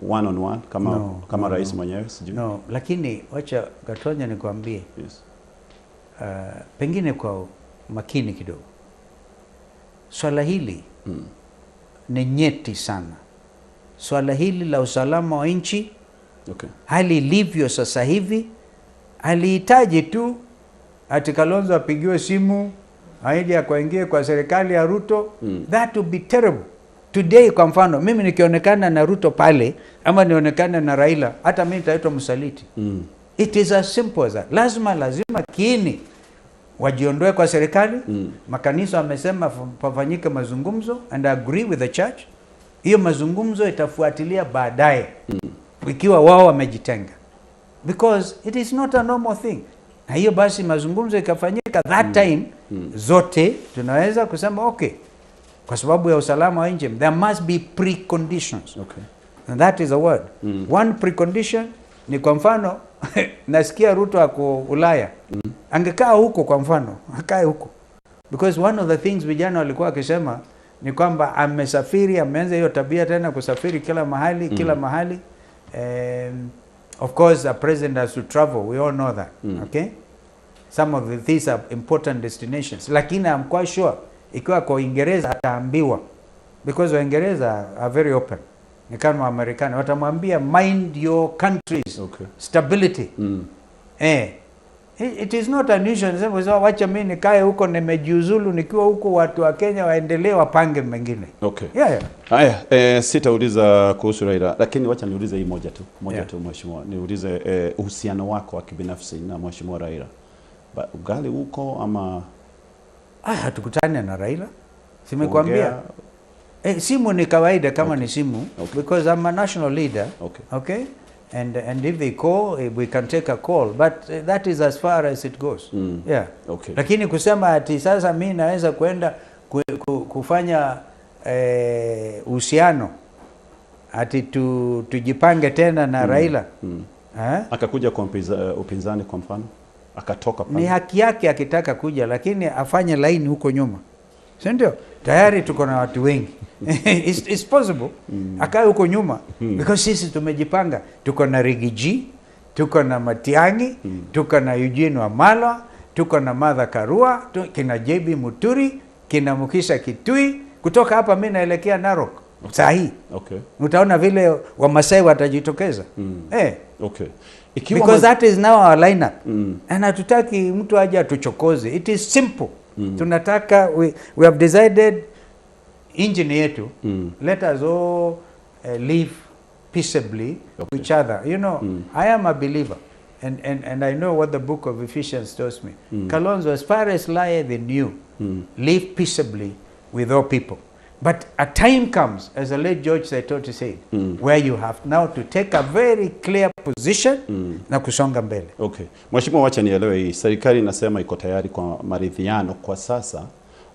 one on one kama, No, kama no, rais no. mwenyewe, sijui. No, lakini wacha Gatonya nikwambie, pengine kwa makini kidogo, swala hili ni nyeti sana. Swala hili la usalama wa nchi, hali ilivyo sasa hivi, halihitaji tu ati Kalonzo apigiwe simu aije akaingie kwa serikali ya Ruto. That would be terrible. Today kwa mfano, mimi nikionekana na Ruto pale ama nionekane na Raila, hata mimi nitaitwa msaliti. It is as simple as that. Lazima kiini wajiondoe kwa serikali. Makanisa wamesema pafanyike mazungumzo, and I agree with the church. Hiyo mazungumzo itafuatilia baadaye ikiwa wao wamejitenga, because it is not a normal thing. Na hiyo basi mazungumzo ikafanyika that time, zote tunaweza kusema okay, kwa sababu ya usalama wa nchi there must be preconditions. And that is a word. One precondition ni kwa mfano, nasikia Ruto ako Ulaya. Angekaa huko kwa mfano, akae huko. Because one of the things vijana walikuwa wakisema ni kwamba amesafiri, ameanza hiyo tabia tena kusafiri kila mahali, kila mahali. Of course, a president has to travel, we all know that. Okay? Some of these are important destinations. Lakini I'm quite sure ikiwa kwa Uingereza ataambiwa, because Waingereza are very open. Ni kama Wamarekani watamwambia, "Mind your country's stability." It is not unusual. Sema sasa wacha mimi nikae huko, nimejiuzulu nikiwa huko, watu wa Kenya waendelee wapange mengine. Yeah. Haya, sitauliza kuhusu Raila, lakini wacha niulize hii moja tu, moja tu mheshimiwa. Niulize uhusiano wako wa kibinafsi na mheshimiwa Raila. Ugali huko ama? Ah, hatukutani na Raila. Simekwambia. Kuongea? Simu ni kawaida kama ni simu, because I'm a national leader. Okay? And if they call, we can take a call, but that is as far as it goes. Yeah. Lakini kusema ati sasa mi naweza kwenda kufanya uhusiano ati tujipange tena na Raila. Eh? Akakuja kwa upinzani kwa mfano, akatoka pale. Ni haki yake akitaka kuja, lakini afanye laini huko nyuma, si ndio? Tayari tuko na watu wengi. It's possible akae huko nyuma, because sisi tumejipanga. Tuko na Riggy G, tuko na Matiang'i, tuko na Eugene Wamalwa, tuko na Martha Karua, kina JB Muturi, kina Mukhisa Kituyi. Kutoka hapa mi naelekea Narok saa hii. Utaona vile Wamasai watajitokeza. Ikiwa Because that is now our lineup. And hatutaki mtu aje atuchokoze. It is simple. Tunataka we have decided nchi yetu. Let us all live peaceably with each other. I am a believer. And I know what the book of Ephesians tells me. Kalonzo, as far as lieth in you, live peaceably with all people. But a time comes, as the late George Saitoti said, where you have now to take a very clear position na kusonga mbele. Okay. Mheshimiwa, wacha nielewe hii. Serikali inasema iko tayari kwa maridhiano kwa sasa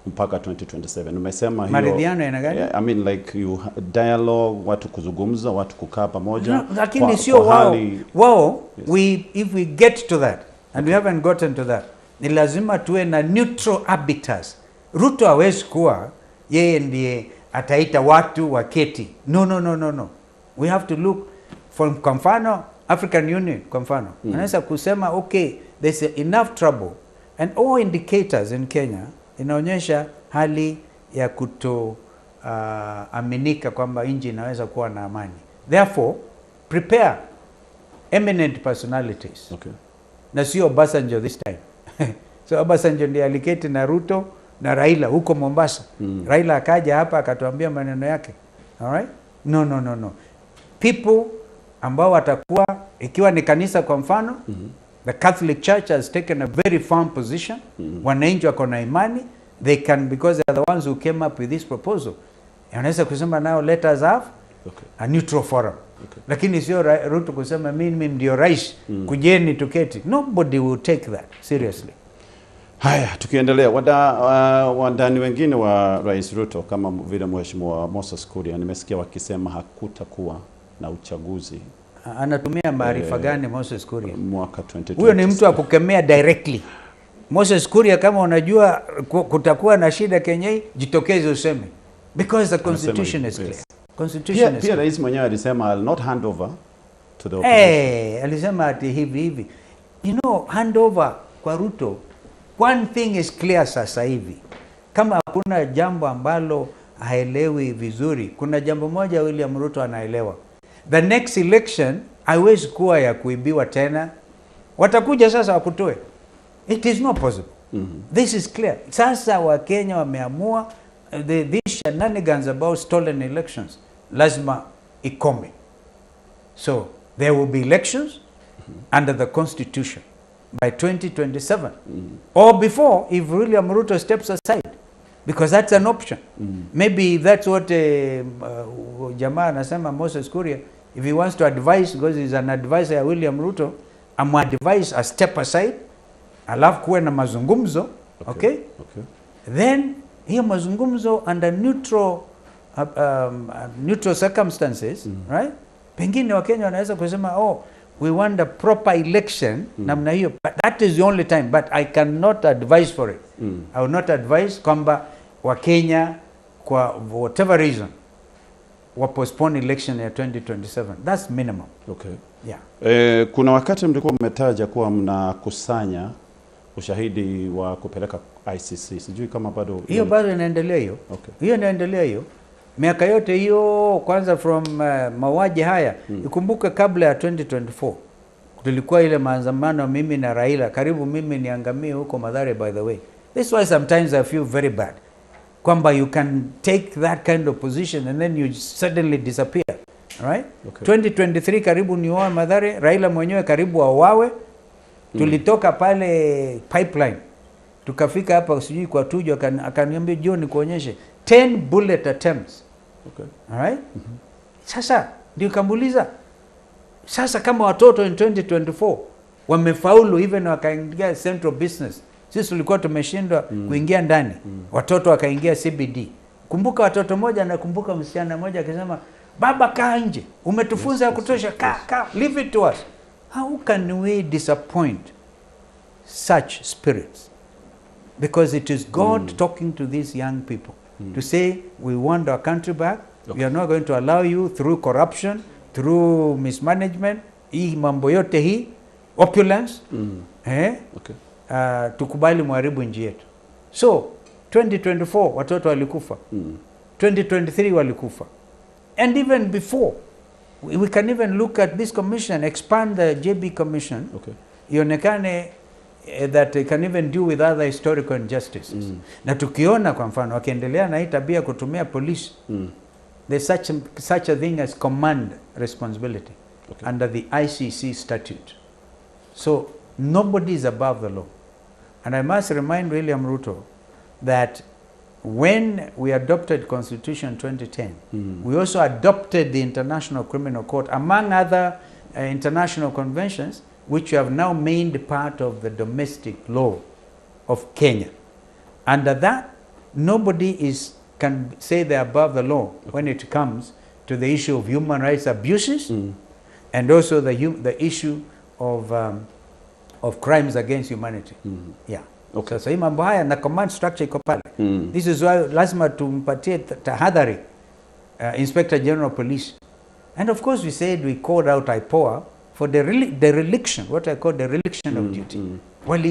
mpaka 2027. Umesema hiyo. Maridhiano aina gani? Yeah, I mean, like you dialogue, watu kuzungumza, watu kukaa pamoja. No, lakini sio kwa wao. Wao, if we get to that, and we haven't gotten to that, ni lazima tuwe na neutral arbiters. Ruto hawezi kuwa yeye ndiye ataita watu waketi. No, no, no, no, no. We have to look for, kwa mfano, African Union, kwa mfano. Anaweza kusema, okay, there's enough trouble. And all indicators in Kenya inaonyesha hali ya kuto aminika kwamba nchi inaweza kuwa na amani. Therefore, prepare eminent personalities. Na sio Obasanjo this time. So Obasanjo ndiye aliketi na Ruto na Raila huko Mombasa. Raila akaja hapa akatuambia maneno yake. All right? No, no, no, no. People ambao watakuwa, ikiwa ni kanisa kwa mfano, the Catholic Church has taken a very firm position. Wananchi wako na imani, they can, because they are the ones who came up with this proposal. Wanaweza kusema, "Now let us have a neutral forum." Lakini sio Ruto kusema, "Mimi ndio rais, kujeni tuketi." Nobody will take that seriously. Haya, tukiendelea, wandani wengine wa Rais Ruto kama vile Mheshimiwa Moses Kuria, nimesikia wakisema hakutakuwa na uchaguzi. Anatumia maarifa gani Moses Kuria? Mwaka 2027. Huyo ni mtu wa kukemea directly. Moses Kuria, kama unajua kutakuwa na shida Kenya hii, jitokeze useme. Because the constitution is clear. Constitution Pia, is pia clear. rais mwenyewe alisema, "I'll not hand over to the opposition." Alisema ati hivi hivi. Handover kwa Ruto, one thing is clear sasa hivi. Kama hakuna jambo ambalo haelewi vizuri, kuna jambo moja William Ruto anaelewa. The next election haiwezi kuwa ya kuibiwa tena. Watakuja sasa wakutoe. It is not possible. This is clear. Sasa Wakenya wameamua these shenanigans about stolen elections lazima ikome. So there will be elections under the constitution by 2027 or before if William Ruto steps aside. Because that's an option. Maybe that's what jamaa anasema Moses Kuria, if he wants to advise, because he's an advisor ya William Ruto, amadvise a step aside, alafu kuwe na mazungumzo. Okay? Okay. Then hiyo mazungumzo under neutral neutral circumstances, right? Pengine Wakenya wanaweza kusema, "Oh, we want a proper election," namna hiyo. But that is the only time, but I cannot advise for it. I will not advise kwamba Wakenya kwa whatever reason wa postpone election ya 2027. That's minimum. Yeah. Kuna wakati mlikuwa mmetaja kuwa mnakusanya ushahidi wa kupeleka ICC. Sijui kama bado Hiyo bado inaendelea hiyo. Hiyo inaendelea hiyo. Miaka yote hiyo, kwanza from mauaji haya. Ikumbuke kabla ya 2024 tulikuwa ile maandamano, mimi na Raila, karibu mimi niangamie huko Mathare, by the way. This why sometimes I feel very bad kwamba you can take that kind of position and then you suddenly disappear. Right? 2023 karibu niuawe Mathare, Raila mwenyewe karibu auawe. Tulitoka pale Pipeline tukafika hapa sijui kwa Tuju, akaniambia, "John, nikuonyeshe 10 bullet attempts." Alright? Sasa ndio kamuuliza, sasa kama watoto in 2024 wamefaulu even wakaingia central business, sisi tulikuwa tumeshindwa kuingia ndani, watoto wakaingia CBD. Kumbuka watoto moja, nakumbuka msichana mmoja akisema, "Baba, kaa nje, umetufunza ya kutosha, kaa kaa, leave it to us." How can we disappoint such spirits? Because it is God talking to these young people to say, "We want our country back. We are not going to allow you through corruption, through mismanagement, hii mambo yote hii, opulence, eh, tukubali muharibu nchi yetu." So 2024 watoto walikufa, 2023 walikufa, and even before we can even look at this commission, expand the JB Commission, ionekane that it can even deal with other historical injustices. Na tukiona kwa mfano wakiendelea na hii tabia kutumia polisi, there's such a thing as command responsibility under the ICC statute. So nobody is above the law. And I must remind William Ruto that when we adopted Constitution 2010, we also adopted the International Criminal Court, among other international conventions, which have now made part of the domestic law of Kenya. Under that, nobody is can say they're above the law when it comes to the issue of human rights abuses and also the issue of crimes against humanity. Yeah. Sasa hii mambo haya na command structure iko pale. This is why lazima tumpatie tahadhari Inspector General of Police. And of course we said we called out IPOA for the dereliction, what I call dereliction of duty.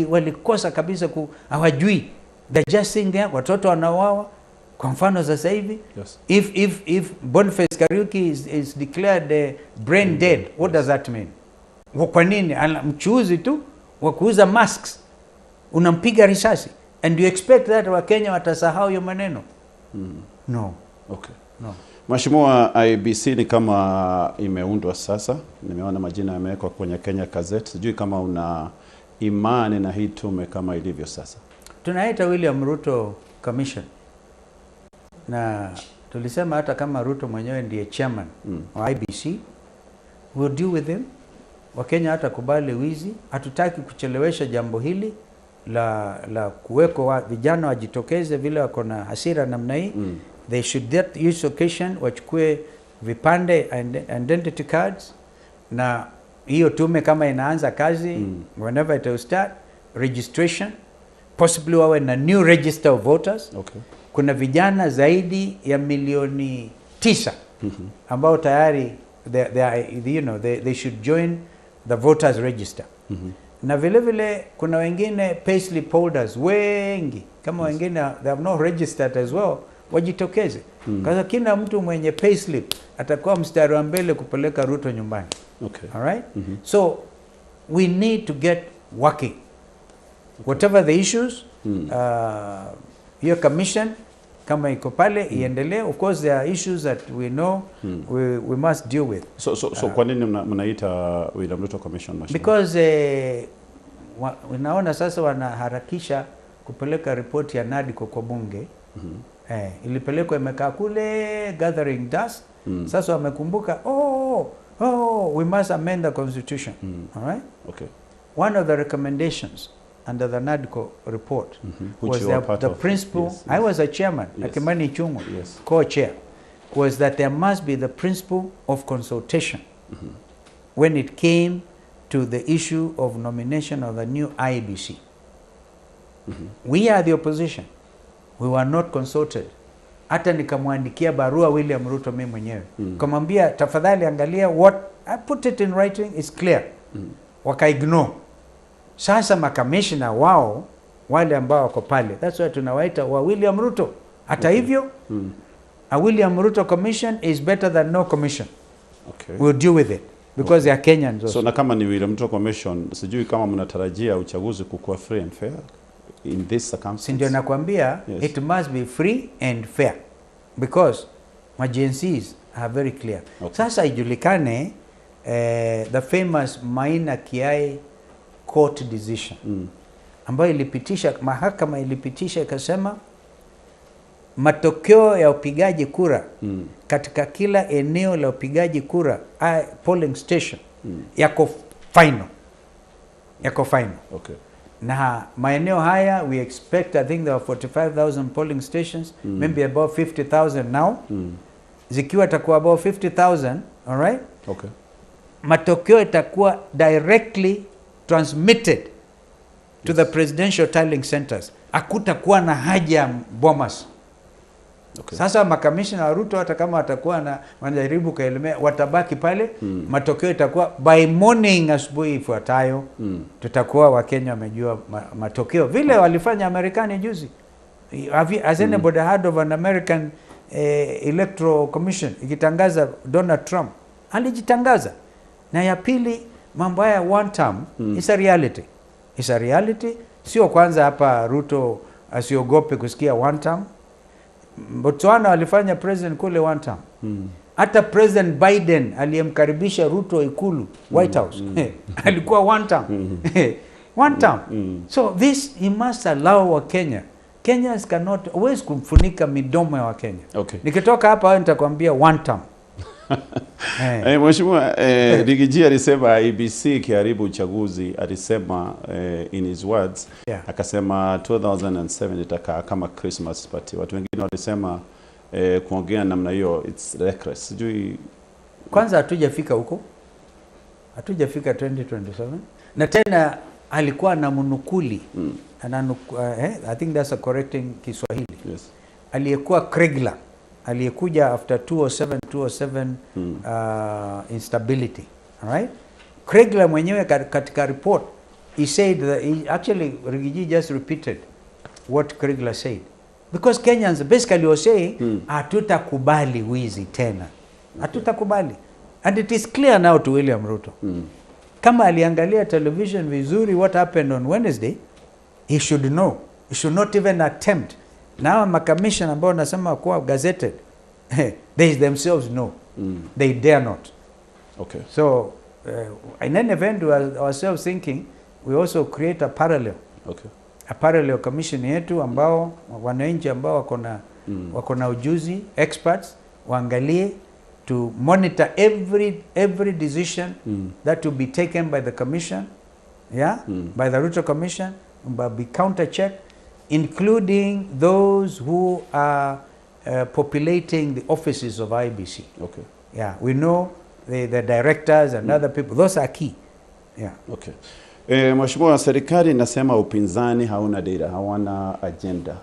Walikosa kabisa ku hawajui. They're just sitting there, watoto wanauawa. Kwa mfano sasa hivi, if Boniface Kariuki is declared brain dead, what does that mean? Kwa nini? Mchuuzi tu wa kuuza masks unampiga risasi and you expect that Wakenya watasahau hiyo maneno? No. No. Mheshimiwa, IEBC ni kama imeundwa sasa, nimeona majina yamewekwa kwenye Kenya Gazette. Sijui kama una imani na hii tume kama ilivyo sasa. Tunaita William Ruto Commission, na tulisema hata kama Ruto mwenyewe ndiye chairman wa IEBC, we'll deal with him. Wakenya hata kubali wizi, hatutaki kuchelewesha jambo hili la kuweko vijana wajitokeze vile wako na hasira namna hii. They should get use occasion wachukue vipande and identity cards, na hiyo tume kama inaanza kazi, whenever it will start registration, possibly wawe na new register of voters. Kuna vijana zaidi ya milioni 9 ambao tayari they are, they should join the voters register. Na vile vile kuna wengine payslip holders wengi kama wengine they have not registered as well, wajitokeze. Kwa kila mtu mwenye payslip atakuwa mstari wa mbele kupeleka Ruto nyumbani. All right? So we need to get working. Whatever the issues, hiyo commission kama iko pale iendelee. Of course there are issues that we know we must deal with. So kwa nini mnaita William Ruto Commission, Mheshimiwa? Because unaona sasa wanaharakisha kupeleka ripoti ya NADCO kwa bunge. Ilipelekwa imekaa kule gathering dust. Sasa wamekumbuka, oh, we must amend the constitution. All right? Okay. One of the recommendations under the NADCO report Which was you are part the of. principle, Yes, I was a chairman, Yes. Kimani Ichung'wah, Yes. co-chair, was that there must be the principle of consultation when it came to the issue of nomination of the new IEBC. We are the opposition. We were not consulted. Hata nikamwandikia barua William Ruto mimi mwenyewe. Kamwambia tafadhali angalia what I put it in writing, it's clear. Waka ignore. Sasa makamishna wao wale ambao wako pale, that's why tunawaita wa William Ruto. Hata hivyo, a William Ruto commission is better than no commission. We'll deal with it because they are Kenyans also. So na kama ni William Ruto Commission, sijui kama mnatarajia uchaguzi kukuwa free and fair in this Si circumstance. ndio nakwambia? Yes. It must be free and fair because ma Gen Zs are very clear. Sasa ijulikane, the famous Maina Kiai court decision ambayo ilipitisha, mahakama ilipitisha ikasema matokeo ya upigaji kura katika kila eneo la upigaji kura, polling station, yako final, yako final. Na maeneo haya we expect, I think there are 45,000 polling stations, maybe about 50,000 now. Zikiwa takuwa about 50,000, all right, matokeo itakuwa directly transmitted to the presidential tallying centers. Hakutakuwa na haja ya Bomas. Sasa makamishna wa Ruto, hata kama watakuwa na wanajaribu kuelemea, watabaki pale. Matokeo itakuwa by morning, asubuhi ifuatayo, tutakuwa Wakenya wamejua matokeo vile walifanya Amerikani juzi. Has anybody heard of an American Electoral Commission ikitangaza Donald Trump? Alijitangaza. Na ya pili, mambo haya one term is a reality. Is a reality. Sio kwanza hapa, Ruto asiogope kusikia one term. Botswana walifanya president kule one term. Hata President Biden aliyemkaribisha Ruto Ikulu, White House, alikuwa one term. One term. So this he must allow Wakenya. Kenyans cannot, huwezi kumfunika midomo ya Wakenya. Nikitoka hapa wewe nitakwambia one term. Mheshimiwa, Riggy G alisema IEBC ikiharibu uchaguzi, alisema, in his words, akasema 2007 itakaa kama Christmas party. Watu wengine walisema kuongea namna hiyo, it's reckless. Sijui. Kwanza hatujafika huko, hatujafika 2027, na tena alikuwa na mnukuli I think that's a correcting Kiswahili, aliyekuwa Kriegler, aliyekuja after 207 207 instability, all right? Kriegler mwenyewe katika report he said that he, actually Riggy G just repeated what Kriegler said, because Kenyans basically were saying, "Hatutakubali wizi tena, hatutakubali." And it is clear now to William Ruto, kama aliangalia television vizuri what happened on Wednesday, he should know he should not even attempt. Na hawa makamishna ambao nasema kuwa gazetted, they themselves know they dare not. So in any event, we are ourselves thinking we also create a parallel commission yetu ambao wananchi ambao wako na ujuzi, experts, waangalie to monitor every decision that will be taken by the commission, yeah, by the Ruto Commission, but be counter checked, including those who are populating the offices of IEBC. Yeah, we know the directors and other people. Those are key. Yeah. Okay. Mheshimiwa, serikali inasema upinzani hauna dira, hawana agenda.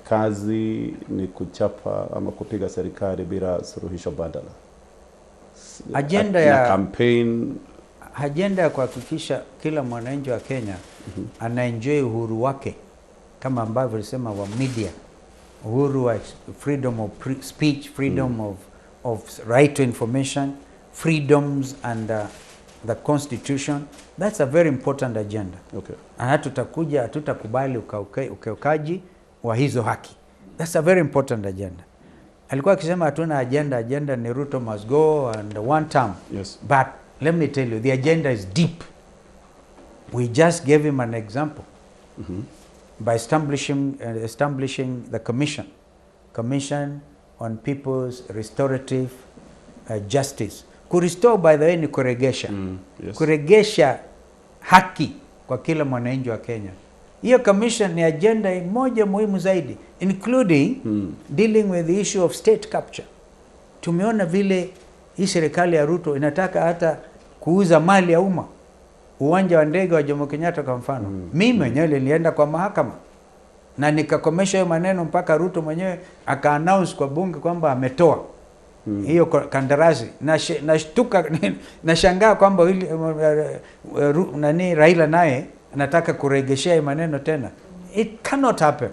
Kazi ni kuchapa ama kupiga serikali bila suluhisho badala. Agenda Na campaign. Agenda ya kuhakikisha kila mwananchi wa Kenya anaenjoy uhuru wake kama ambavyo alisema wa media, uhuru wa freedom of speech, freedom of right to information, freedoms and the constitution. That's a very important agenda. Na hatutakuja, hatutakubali ukiukaji wa hizo haki. That's a very important agenda. Alikuwa akisema hatuna agenda, agenda ni Ruto must go and one term. But let me tell you, the agenda is deep. We just gave him an example. by establishing the Commission on People's Restorative Justice. Kurestore, by the way, ni kuregesha. Yes. Kuregesha haki kwa kila mwananchi wa Kenya. Hiyo commission ni agenda moja muhimu zaidi, including dealing with the issue of state capture. Tumeona vile hii serikali ya Ruto inataka hata kuuza mali ya umma, uwanja wa ndege wa Jomo Kenyatta kwa mfano. Mimi mwenyewe nilienda kwa mahakama na nikakomesha hiyo maneno mpaka Ruto mwenyewe aka-announce kwa bunge kwamba ametoa hiyo kandarasi. Nashtuka, nashangaa kwamba nani Raila naye anataka kuregeshea hiyo maneno tena. It cannot happen.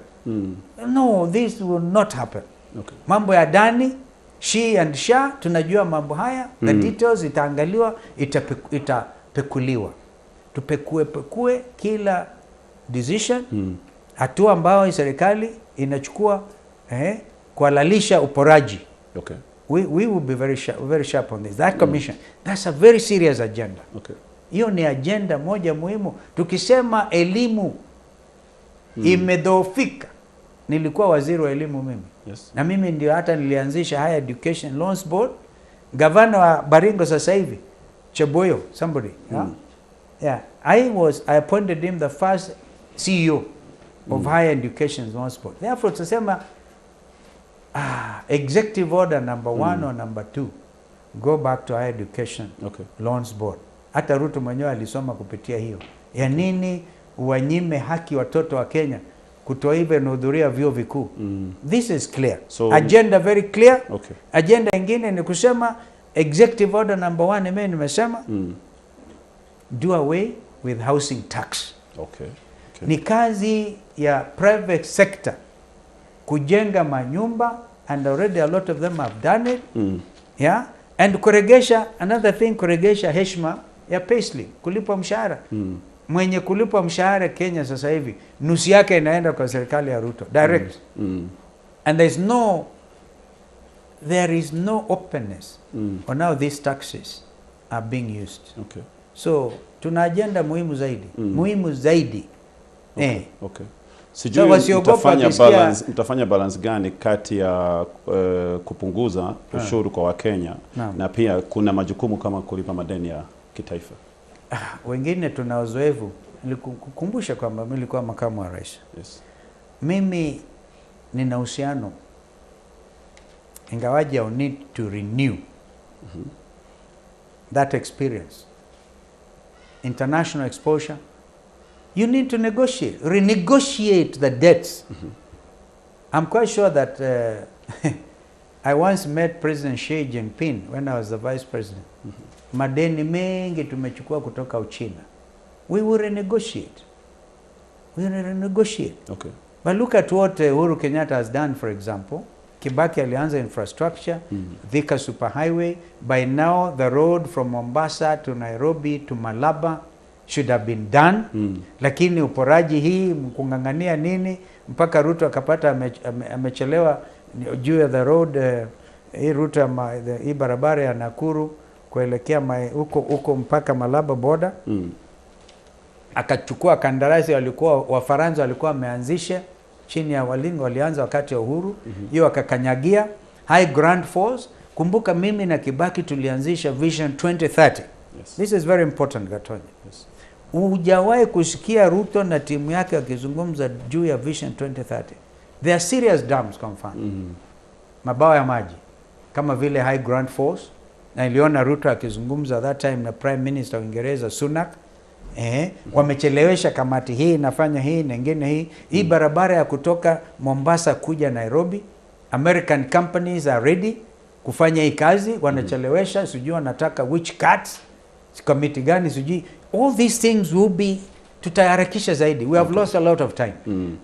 No, this will not happen. Mambo ya Adani, She and Sha, tunajua mambo haya. The details itaangaliwa, itapekuliwa. Tupekue pekue kila decision, hatua ambayo serikali inachukua kuhalalisha uporaji. We will be very sharp, very sharp on this. That commission, that's a very serious agenda. Hiyo ni agenda moja muhimu. Tukisema elimu imedhoofika, nilikuwa waziri wa elimu mimi. Na mimi ndio hata nilianzisha Higher Education Loans Board. Gavana wa Baringo sasa hivi, Cheboyo, somebody. Yeah? Yeah. I appointed him the first CEO of Higher Education Loans Board. Therefore, tusema, executive order number 1 or number 2, go back to Higher Education Loans Board. Hata Ruto mwenyewe alisoma kupitia hiyo. Ya nini wanyime haki watoto wa Kenya kutoiva inahudhuria vyuo vikuu? This is clear. So, agenda very clear. Agenda ingine ni kusema executive order number 1, mimi nimesema, do away with housing tax. Ni kazi ya private sector kujenga manyumba, and already a lot of them have done it. Yeah? And kuregesha, another thing, kuregesha heshima ya payslip, kulipwa mshahara. Mwenye kulipwa mshahara Kenya sasa hivi, nusu yake inaenda kwa serikali ya Ruto direct. And there is no openness on how these taxes are being used. So tuna agenda muhimu zaidi. Muhimu zaidi. Sijui So, wasiogopa mtafanya balance gani kati ya kupunguza ushuru kwa Wakenya na pia kuna majukumu kama kulipa madeni ya kitaifa. Wengine tuna uzoefu. Nilikukumbusha kwamba mimi nilikuwa makamu wa rais. Mimi nina uhusiano, ingawaje I need to renew that experience. International exposure. You need to negotiate, renegotiate the debts. I'm quite sure that I once met President Xi Jinping when I was the vice president. Madeni mengi tumechukua kutoka Uchina. We will renegotiate. We will renegotiate. But look at what Uhuru Kenyatta has done, for example. Kibaki alianza infrastructure, Thika Superhighway. By now, the road from Mombasa to Nairobi to Malaba should have been done. Lakini uporaji hii, kungangania nini, mpaka Ruto akapata amechelewa juu ya the road, hii route ya hii barabara ya Nakuru kuelekea huko mpaka Malaba border. Akachukua kandarasi, walikuwa Wafaransa walikuwa wameanzisha chini ya Walinga, walianza wakati wa uhuru. Hiyo wakakanyagia High Grand Falls. Kumbuka mimi na Kibaki tulianzisha Vision 2030. This is very important, Gatonye. Hujawahi kusikia Ruto na timu yake wakizungumza juu ya Vision 2030. They are serious dams kwa mfano. Mabawa ya maji kama vile High Grand Falls, na niliona Ruto akizungumza that time na Prime Minister wa Uingereza Sunak. Wamechelewesha kamati hii inafanya hii na nyingine hii. Hii barabara ya kutoka Mombasa kuja Nairobi, American companies are ready kufanya hii kazi, wanachelewesha, sijui wanataka which cut, committee gani sijui. All these things will be, tutaharakisha zaidi. We have lost a lot of time.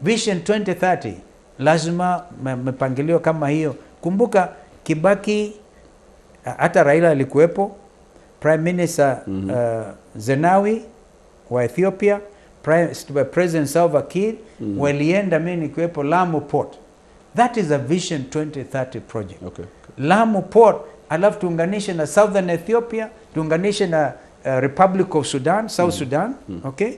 Vision 2030 lazima mipangilio kama hiyo. Kumbuka Kibaki, hata Raila alikuwepo, Prime Minister Zenawi wa Ethiopia, President Salva Kiir, walienda, mimi nikiwepo Lamu Port. That is a Vision 2030 project. Lamu Port, alafu tuunganishe na Southern Ethiopia, tuunganishe na Republic of Sudan, South Sudan, okay?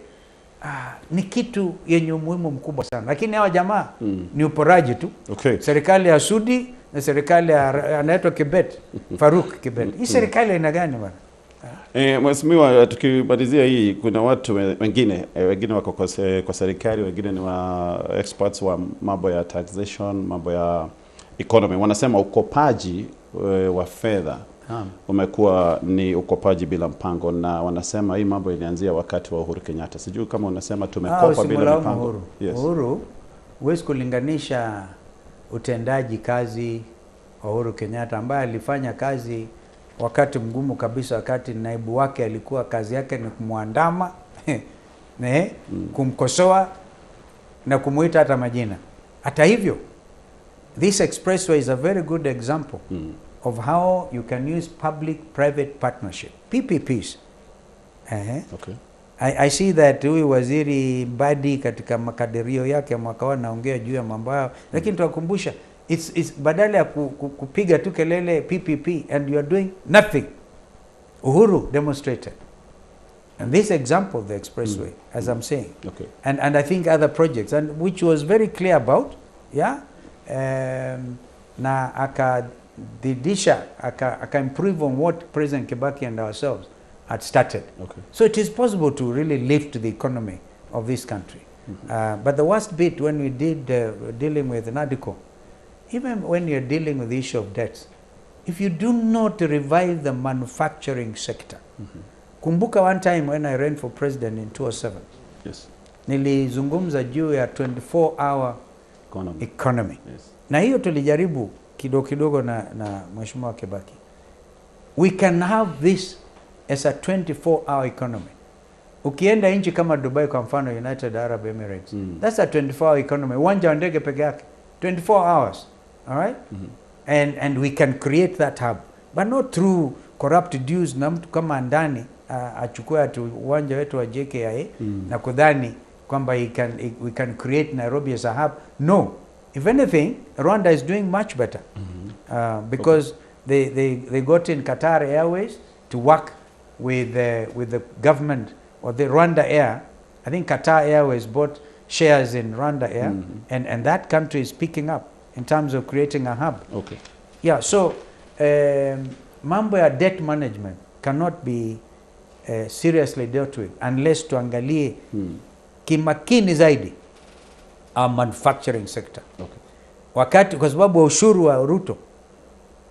Ni kitu yenye umuhimu mkubwa sana, lakini hawa jamaa ni uporaji tu. Okay. Serikali ya Sudi na serikali ya anaitwa Kibet, Faruk Kibet. Hii serikali ina gani bwana? Mheshimiwa, tukimalizia hii, kuna watu wengine wengine wako kwa serikali, wengine ni wa experts wa mambo ya taxation, mambo ya economy. Wanasema ukopaji wa fedha umekuwa ni ukopaji bila mpango, na wanasema hii mambo ilianzia wakati wa Uhuru Kenyatta. Sijui kama unasema tumekopa bila mpango. Uhuru. Yes. Uhuru, huwezi kulinganisha utendaji kazi wa Uhuru Kenyatta ambaye alifanya kazi wakati mgumu kabisa, wakati naibu wake alikuwa kazi yake ni kumwandama kumkosoa na kumuita hata majina. Hata hivyo, this expressway is a very good example of how you can use public-private partnership, PPPs. Okay. I see that huyu Waziri Mbadi katika makadirio yake mwaka huu anaongea juu ya mambo hayo, lakini tuwakumbusha it's badala ya kupiga tu kelele PPP and you are doing nothing. Uhuru demonstrated. And this example, the expressway, as I'm saying. Okay. And I think other projects, and which was very clear about, yeah, na akadidisha, aka improve on what President Kibaki and ourselves had started. Okay. So it is possible to really lift the economy of this country. But the worst bit when we did dealing with NADCO, even when you're dealing with the issue of debts, if you do not revive the manufacturing sector, kumbuka one time when I ran for president in 2007, yes, nilizungumza juu ya 24-hour economy. Yes. Na hiyo tulijaribu kidogo kidogo na Mheshimiwa Kibaki. We can have this as a 24-hour economy. Ukienda nchi kama Dubai kwa mfano, United Arab Emirates, that's a 24-hour economy. Uwanja wa ndege peke yake 24 hours, all right? And we can create that hub, but not through corrupt dues na mtu kama ndani achukue atu uwanja wetu wa JKIA na kudhani kwamba we can create Nairobi as a hub. No. If anything, Rwanda is doing much better because they got in Qatar Airways to work with the government or the Rwanda Air. I think Qatar Airways bought shares in Rwanda Air, and that country is picking up in terms of creating a hub. Okay. Yeah, so mambo ya debt management cannot be seriously dealt with unless tuangalie kimakini zaidi our manufacturing sector. Okay. Wakati kwa sababu wa ushuru wa Ruto,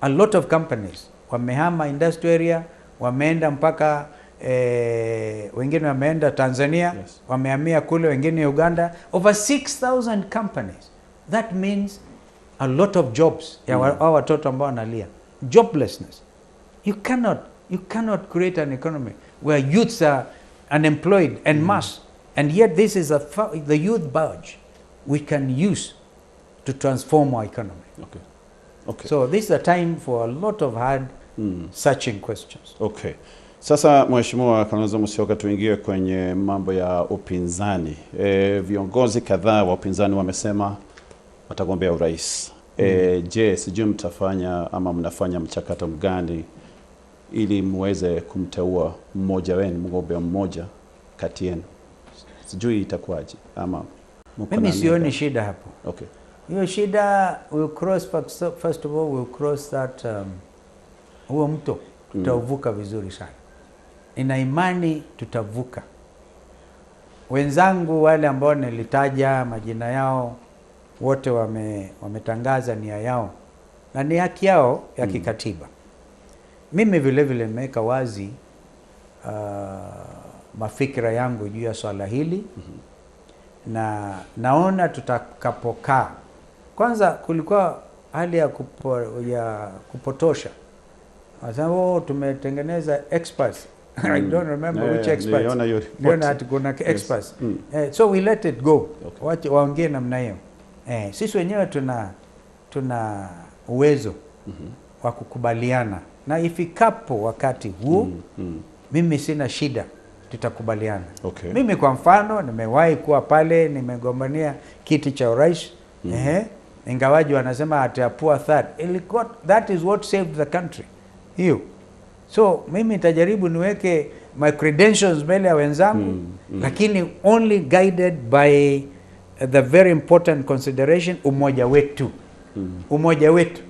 a lot of companies wamehama industrial area, wameenda mpaka wengine wameenda Tanzania, yes, wamehamia kule, wengine Uganda. Over 6,000 companies. That means a lot of jobs ya watoto ambao wanalia. Joblessness. You cannot create an economy where youths are unemployed en masse, and yet this is the youth bulge we can use to transform our economy. Okay. Okay. So this is a time for a lot of hard searching questions. Okay. Sasa Mheshimiwa Kalonzo Musyoka, tuingie kwenye mambo ya upinzani. Viongozi kadhaa wa upinzani wamesema watagombea urais. Je, sijui mtafanya ama mnafanya mchakato mgani ili muweze kumteua mmoja wenu, mgombea mmoja kati yenu? Sijui itakuwaje ama mimi sioni shida hapo. Okay. Hiyo shida we'll cross first of all we'll cross that huo mto tutauvuka vizuri sana. Nina imani tutavuka. Wenzangu wale ambao nilitaja majina yao wote wametangaza nia yao na ni haki yao ya kikatiba. Mimi vile vile nimeweka wazi mafikira yangu juu ya swala hili na naona tutakapokaa. Kwanza kulikuwa hali ya kupotosha. Wasema oh, tumetengeneza experts. I don't remember which experts. Niliona ati kuna experts. So we let it go. Okay. Wache waongee namna hiyo. Sisi wenyewe tuna uwezo wa kukubaliana. Na ifikapo wakati huo mimi sina shida, tutakubaliana. Okay. Mimi kwa mfano nimewahi kuwa pale, nimegombania kiti cha urais. Ingawaji wanasema at a poor third. Ilikuwa, that is what saved the country. Hiyo. So mimi nitajaribu niweke my credentials mbele ya wenzangu, lakini only guided by the very important consideration, umoja wetu. Umoja wetu.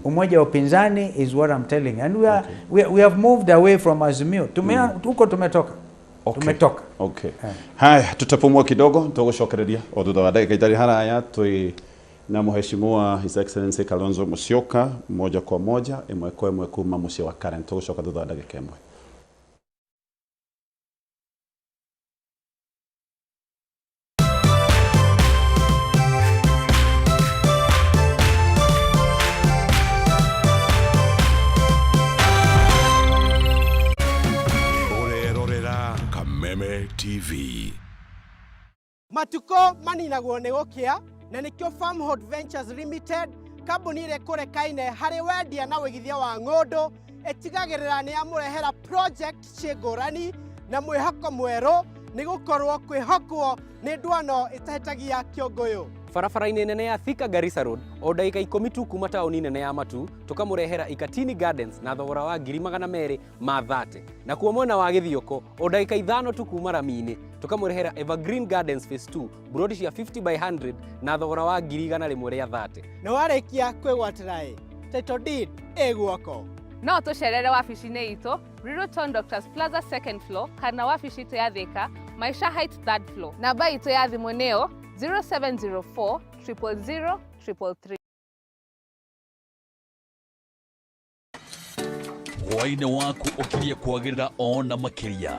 Umoja wa upinzani is what I'm telling. And we are, we have moved away from Azimio. Huko tumetoka. Tumetoka. Okay. Haya, tutapumua kidogo, tugucokereria o thutha wa ndagika itarĩ haraya. Twi na Mheshimiwa His Excellency Kalonzo Musyoka moja kwa moja, ĩmwe kwa ĩmwe, kuma mũciĩ wa Karen. Tũgũcoka thutha wa ndagika ĩmwe. Ũrerorera Kameme TV. Matuko maninagwo nĩ gũkĩa, na nĩkĩo Farmhold Ventures Limited, kambuni ĩrĩa ĩkũrekaine harĩ wendia na wĩigithia wa ng'ũndũ, ĩtigagĩrĩra nĩ yamũrehera project ciĩ ngũrani na mwĩhoko mwerũ, nĩ gũkorwo kwĩhokwo nĩ ndwano ĩtahĩtagia kĩũngũyũ. Barabara-inĩ nene ya Thika Garissa Road, o ndagĩka 10 tu kuma taũni nene ya Matu, tũkamũrehera Ikatini Gardens na thogora wa 230,000. Nakuo mwena wa Gĩthioko, o ndagĩka 5 tu kuma rami-inĩ, tũkamũrehera Evergreen Gardens Phase 2, buroti cia 50 by 100 na thogora wa 130,000. Na warĩkia kwĩgwatĩra ĩ, title deed ĩ guoko. No tũcerere wabici-inĩ itũ Ruiru Town Doctors Plaza, second floor, kana wabici itũ ya Thika, Maisha Heights, third floor. Namba itũ ya thimũ nĩyo 0704 000 333. Hwaĩ-inĩ waku ũkirie kwagĩrĩra ona makĩria.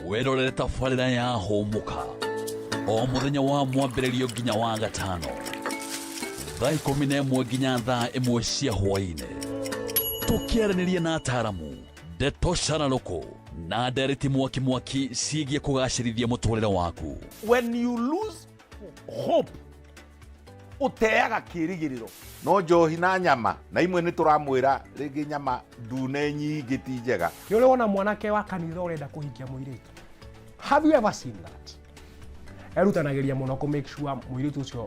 Wĩrorere tabarĩra ya Hũmũka o mũthenya wa mwambĩrĩrio nginya wa gatano, thaa 11 nginya thaa 1 cia hwaĩ-inĩ, tũkĩaranĩria na ataramu, ndeto cararũkũ na ndereti mwaki mwaki ciĩgiĩ kũgacĩrithia mũtũrĩre waku. When you lose hope, ũteaga kĩrĩgĩrĩro. No njohi na nyama na imwe nĩ tũramwĩra rĩngĩ nyama ndune nyingĩ ti njega. Nĩ ũrĩ wona mwanake wa kanitha ũrenda kũhikia mũirĩtu? Have you ever seen that? Erutanagĩria mũno kũ make sure mũirĩtu ũcio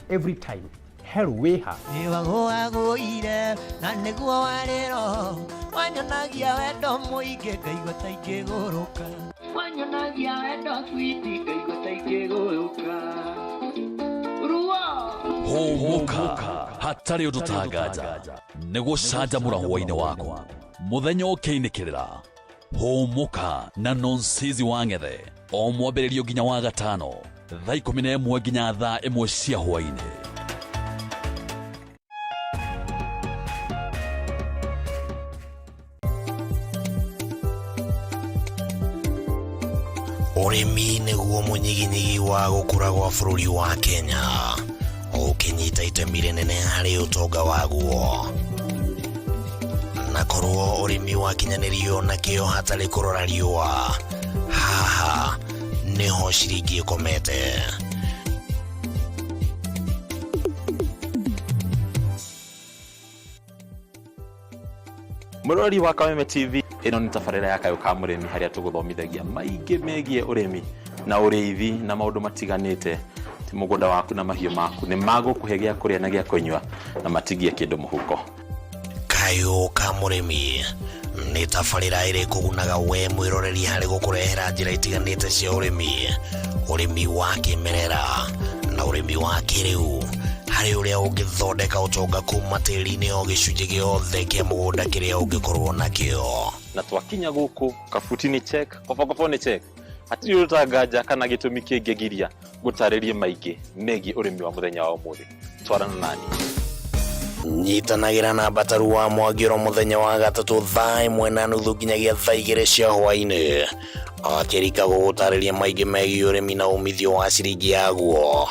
every time heru wĩha. Nĩwagũagũire na nĩguo warĩro wanyonagia wendo mũingĩ ngaigua ta ingĩgũrũka, wanyonagia wendo switi ngaigua ta ingĩgũrũka. Hũmũka hatarĩ ũndũ tanganja nĩ gũcanjamũra hwaĩ-inĩ waku mũthenya ũkĩinĩkĩrĩra. Hũmũka na Nonsizi wa Ng'ethe o mwambĩrĩrio nginya wa gatano, thaa 11 nginya thaa 1 cia hwaĩ-inĩ. Ũrĩmi nĩguo mũnyiginyigi wa gũkũra gwa bũrũri wa Kenya, ũkĩnyita itemi rĩnene harĩ ũtonga waguo. Na korwo ũrĩmi wakinyanĩrio na kĩo hatarĩ kũrora riũa, haha nĩho ciringi ĩkomete. Mũrori wa Kameme TV, ĩno nĩ tabarĩra ya Kayũ ka Mũrĩmi, harĩa tũgũthomithagia maingĩ megiĩ ũrĩmi na ũrĩithi na maũndũ matiganĩte. Ti mũgũnda waku na mahiũ maku nĩ magũkũhe gĩa kũrĩa na gĩa kũnyua na matigie kĩndũ mũhuko. Kayũ ka Mũrĩmi nĩ tabarĩra ĩrĩ kũgunaga we mwĩroreri harĩ gũkũrehera njĩra itiganĩte cia ũrĩmi, ũrĩmi wa kĩmerera na ũrĩmi wa kĩrĩu, harĩ ũrĩa ũngĩthondeka ũtonga kuma tĩri-inĩ o gĩcunjĩ gĩothe kĩa mũgũnda kĩrĩa ũngĩkorwo nakĩo. Na twakinya gũkũ kabuti nĩ check, kobokobo nĩ check, hatirĩ ũndũ tanganja kana gĩtũmi kĩngĩgiria gũtarĩrie maingĩ megiĩ ũrĩmi wa mũthenya wa ũmũthĩ. Twarana nani. Nyitanagĩra na Mbataru wa Mwangĩro mũthenya wa gatatũ thaa 1:30 nginyagia thaa 2 cia hwaĩ-inĩ, akĩrika gũgũtarĩria maingĩ megiĩ ũrĩmi na umithio wa ciringi yaguo.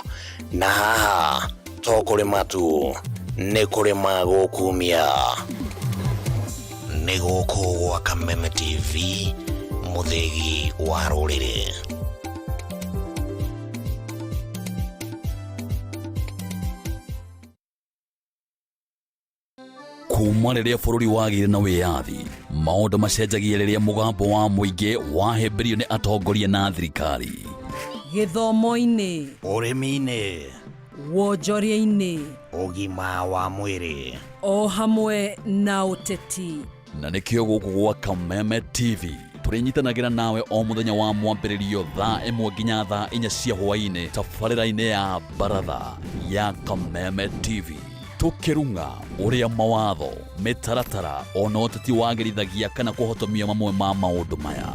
Na haha to kũrĩma tu, nĩ kũrĩma gũkumia. Nĩ gũkũ gwa Kameme TV, mũthĩgi wa rũrĩrĩ. Kuma rĩrĩa bũrũri wagĩire na wĩyathi, maũndũ macenjagia rĩrĩa mũgambo wa mũingĩ wahĩmbĩrio nĩ atongoria na thirikari. Gĩthomo-inĩ, ũrĩmi-inĩ, wonjoria-inĩ, ũgima wa mwĩrĩ, o hamwe na ũteti. Na nĩkĩo gũkũ gwa Kameme TV Tũrĩnyitanagĩra nawe o mũthenya wa mwambĩrĩrio thaa 1 nginya thaa 4 cia hwaĩ-inĩ tabarĩra-inĩ ya Baratha ya Kameme TV. Tũkĩrung'a ũrĩa mawatho, mĩtaratara ona ũteti wagĩrithagia kana kũhotomia mamwe ma maũndũ maya.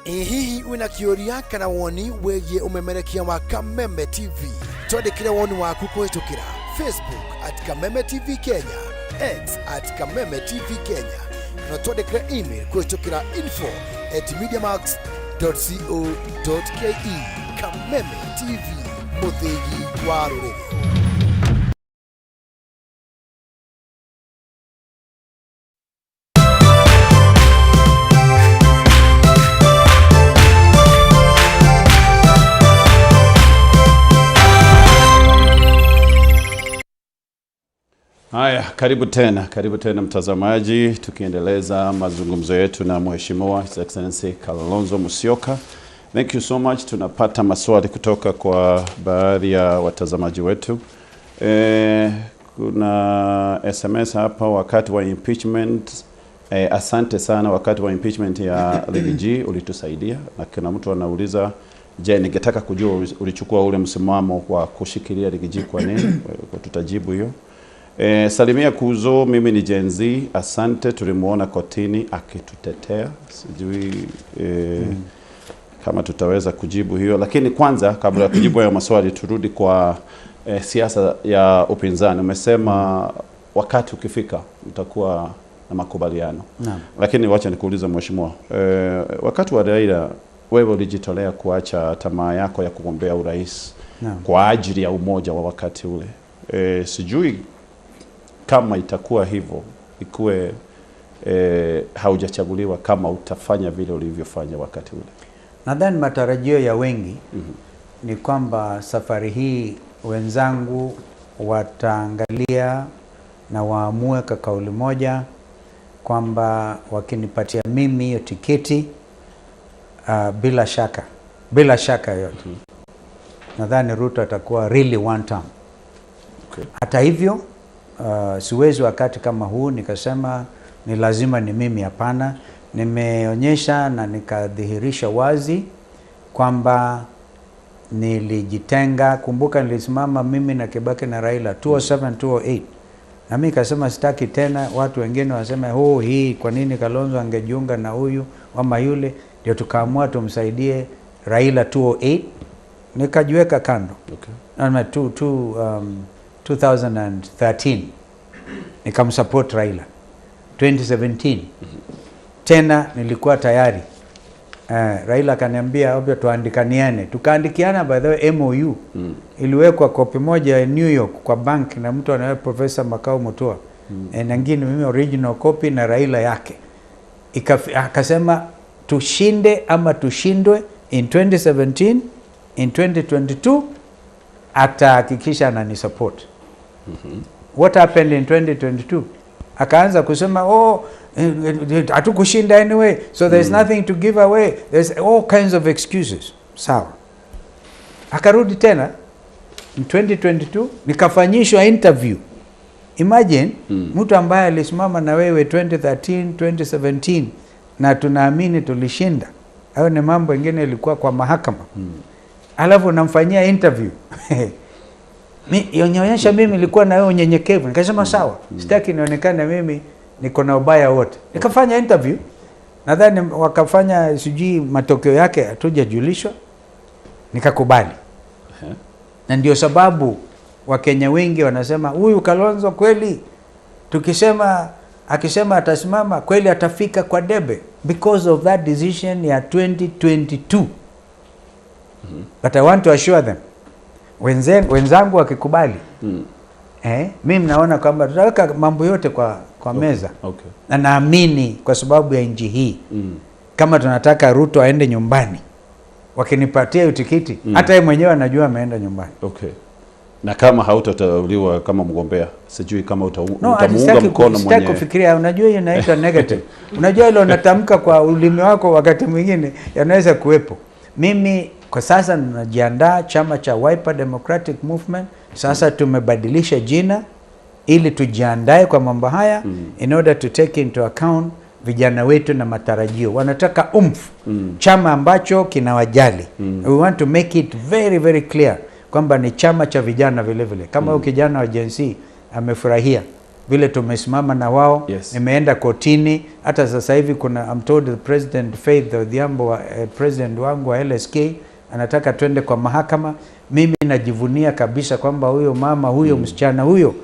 Ĩ hihi wĩna kĩũria kana woni wĩgiĩ ũmemerekia wa Kameme TV? Twandĩkĩre woni waku kũhĩtũkĩra Facebook at Kameme TV Kenya, X at Kameme TV Kenya, kana twandĩkĩre email kũhĩtũkĩra info@mediamax.co.ke. Kameme TV, mũthĩgi wa rũrĩrĩ. Haya, karibu tena mtazamaji, tukiendeleza mazungumzo yetu na Mheshimiwa His Excellency Kalonzo Musyoka. Thank you so much. Tunapata maswali kutoka kwa baadhi ya watazamaji wetu. Kuna SMS hapa wakati wa impeachment. Asante sana wakati wa impeachment ya Lady G ulitusaidia. Na kuna mtu anauliza, je, ningetaka kujua ulichukua ule msimamo wa kushikilia Lady G kwa nini? Kwa tutajibu hiyo. Salimia Kuzo, mimi ni Gen Z, asante, tulimuona kotini akitutetea. Sijui kama tutaweza kujibu hiyo, lakini kwanza kabla ya kujibu hayo maswali turudi kwa siasa ya upinzani. Umesema wakati ukifika utakuwa na makubaliano. Naam. Lakini wacha nikuulize mheshimiwa, wakati wa Raila wewe ulijitolea kuacha tamaa yako ya kugombea urais kwa ajili ya umoja wa wakati ule. Sijui kama itakuwa hivyo, ikuwe haujachaguliwa, kama utafanya vile ulivyofanya wakati ule. Nadhani matarajio ya wengi ni kwamba safari hii wenzangu wataangalia na waamue kwa kauli moja kwamba wakinipatia mimi hiyo tiketi bila shaka yote nadhani Ruto atakuwa really one term. Okay. Hata hivyo siwezi wakati kama huu nikasema ni lazima ni mimi, hapana. Nimeonyesha na nikadhihirisha wazi kwamba nilijitenga. Kumbuka nilisimama mimi na Kibaki na Raila 2007 2008, na mimi nikasema sitaki tena watu wengine waseme oh, hii kwa nini Kalonzo angejiunga na huyu ama yule. Ndio tukaamua tumsaidie Raila 2008, nikajiweka kando. Okay. Na 2013 nikamsupport Raila. 2017 tena nilikuwa tayari. Raila akaniambia obvio tuandikaniane. Tukaandikiana, by the way, MOU. Iliwekwa kopi moja New York kwa bank na mtu anaye Professor Makau Mutua. Na nyingine mimi original copy na Raila yake. Akasema tushinde ama tushindwe in 2017, in 2022 atahakikisha ananisupport. What happened in 2022? Akaanza kusema oh, hatukushinda anyway, so there's nothing to give away, there's all kinds of excuses. Sawa. Akarudi tena in 2022 nikafanyishwa interview. Imagine mtu ambaye alisimama na wewe 2013, 2017 na tunaamini tulishinda. Hayo ni mambo mengine ilikuwa kwa mahakama. Alafu namfanyia interview. Yonyonyesha mimi nilikuwa na wewe unyenyekevu. Nikasema sawa, sitaki nionekane mimi niko na ubaya wote. Nikafanya interview. Nadhani wakafanya sijui matokeo yake hatujajulishwa. Nikakubali. Na ndio sababu Wakenya wengi wanasema huyu Kalonzo kweli tukisema akisema atasimama kweli atafika kwa debe, because of that decision ya 2022. But I want to assure them, wenzangu wakikubali, mimi naona kwamba tutaweka mambo yote kwa meza. Okay. Na naamini kwa sababu ya nchi hii, kama tunataka Ruto aende nyumbani, wakinipatia hiyo tikiti, hata yeye mwenyewe anajua ameenda nyumbani. Okay. Na kama hautateuliwa kama mgombea, sijui kama utamuunga mkono mwenyewe. Sitaki kufikiria, unajua hiyo inaitwa negative. Unajua ile unatamka kwa ulimi wako wakati mwingine yanaweza kuwepo. Mimi kwa sasa ninajiandaa chama cha Wiper Democratic Movement. Sasa tumebadilisha jina ili tujiandae kwa mambo haya in order to take into account vijana wetu na matarajio. Wanataka umfu, chama ambacho kinawajali. We want to make it very very clear kwamba ni chama cha vijana vile vile. Kama huyu kijana wa Gen Z amefurahia vile tumesimama na wao. Nimeenda kotini hata sasa hivi kuna, I'm told the President Faith Odhiambo president wangu wa LSK anataka twende kwa mahakama. Mimi najivunia kabisa kwamba huyo mama huyo, msichana huyo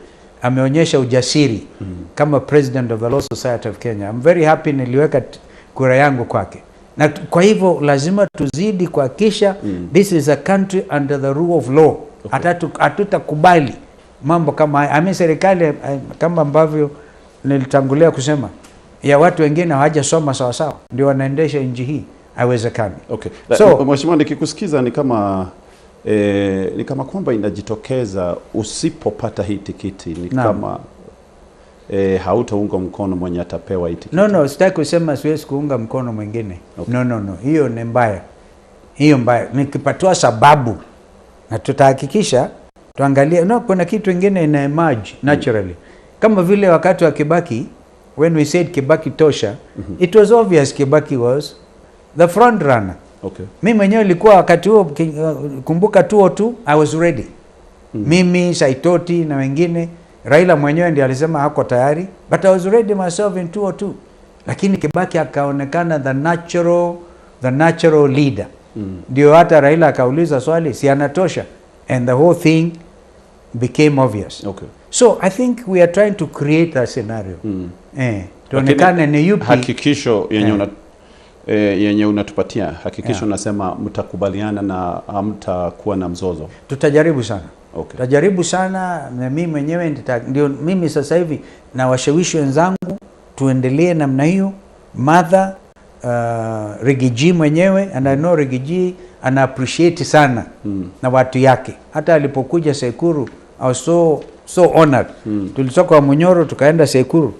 ameonyesha ujasiri kama president of the Law Society of Kenya. I'm very happy niliweka kura yangu kwake. Na kwa hivyo lazima tuzidi kuhakikisha this is a country under the rule of law. Hatutakubali mambo kama haya. I mean, serikali kama ambavyo nilitangulia kusema ya watu wengine hawajasoma sawa sawa ndio wanaendesha nchi hii, haiwezekani. So, mheshimiwa, nikikusikiza ni kama kwamba inajitokeza usipopata hii tikiti ni kama hautaunga mkono mwenye atapewa hii tikiti. No, sitaki kusema siwezi kuunga mkono mwingine. No, hiyo ni mbaya. Hiyo mbaya. Nikipatiwa sababu na tutahakikisha tuangalie. No, kuna kitu ingine ina emerge naturally. Kama vile wakati wa Kibaki, when we said Kibaki tosha, it was obvious Kibaki was the front runner. Mimi mwenyewe nilikuwa wakati huo, kumbuka 202, I was ready. Mimi, Saitoti na wengine, Raila mwenyewe ndiye alisema hako tayari, but I was ready myself in 202. Lakini Kibaki akaonekana the natural leader. Ndio hata Raila akauliza swali, si anatosha? And the whole thing became obvious. So I think we are trying to create a scenario. Tuonekane ni yupi. Hakikisho yenye yenye unatupatia hakikisho unasema mtakubaliana na hamtakuwa na mzozo. Tutajaribu sana. Tutajaribu sana na mimi mwenyewe ndio mimi sasa hivi na washawishi wenzangu tuendelee namna hiyo. Martha, Riggy G mwenyewe, and I know Riggy G ana appreciate sana na watu yake. Hata alipokuja Tseikuru, I was so so honored. Tulitoka Wamunyoro tukaenda Tseikuru.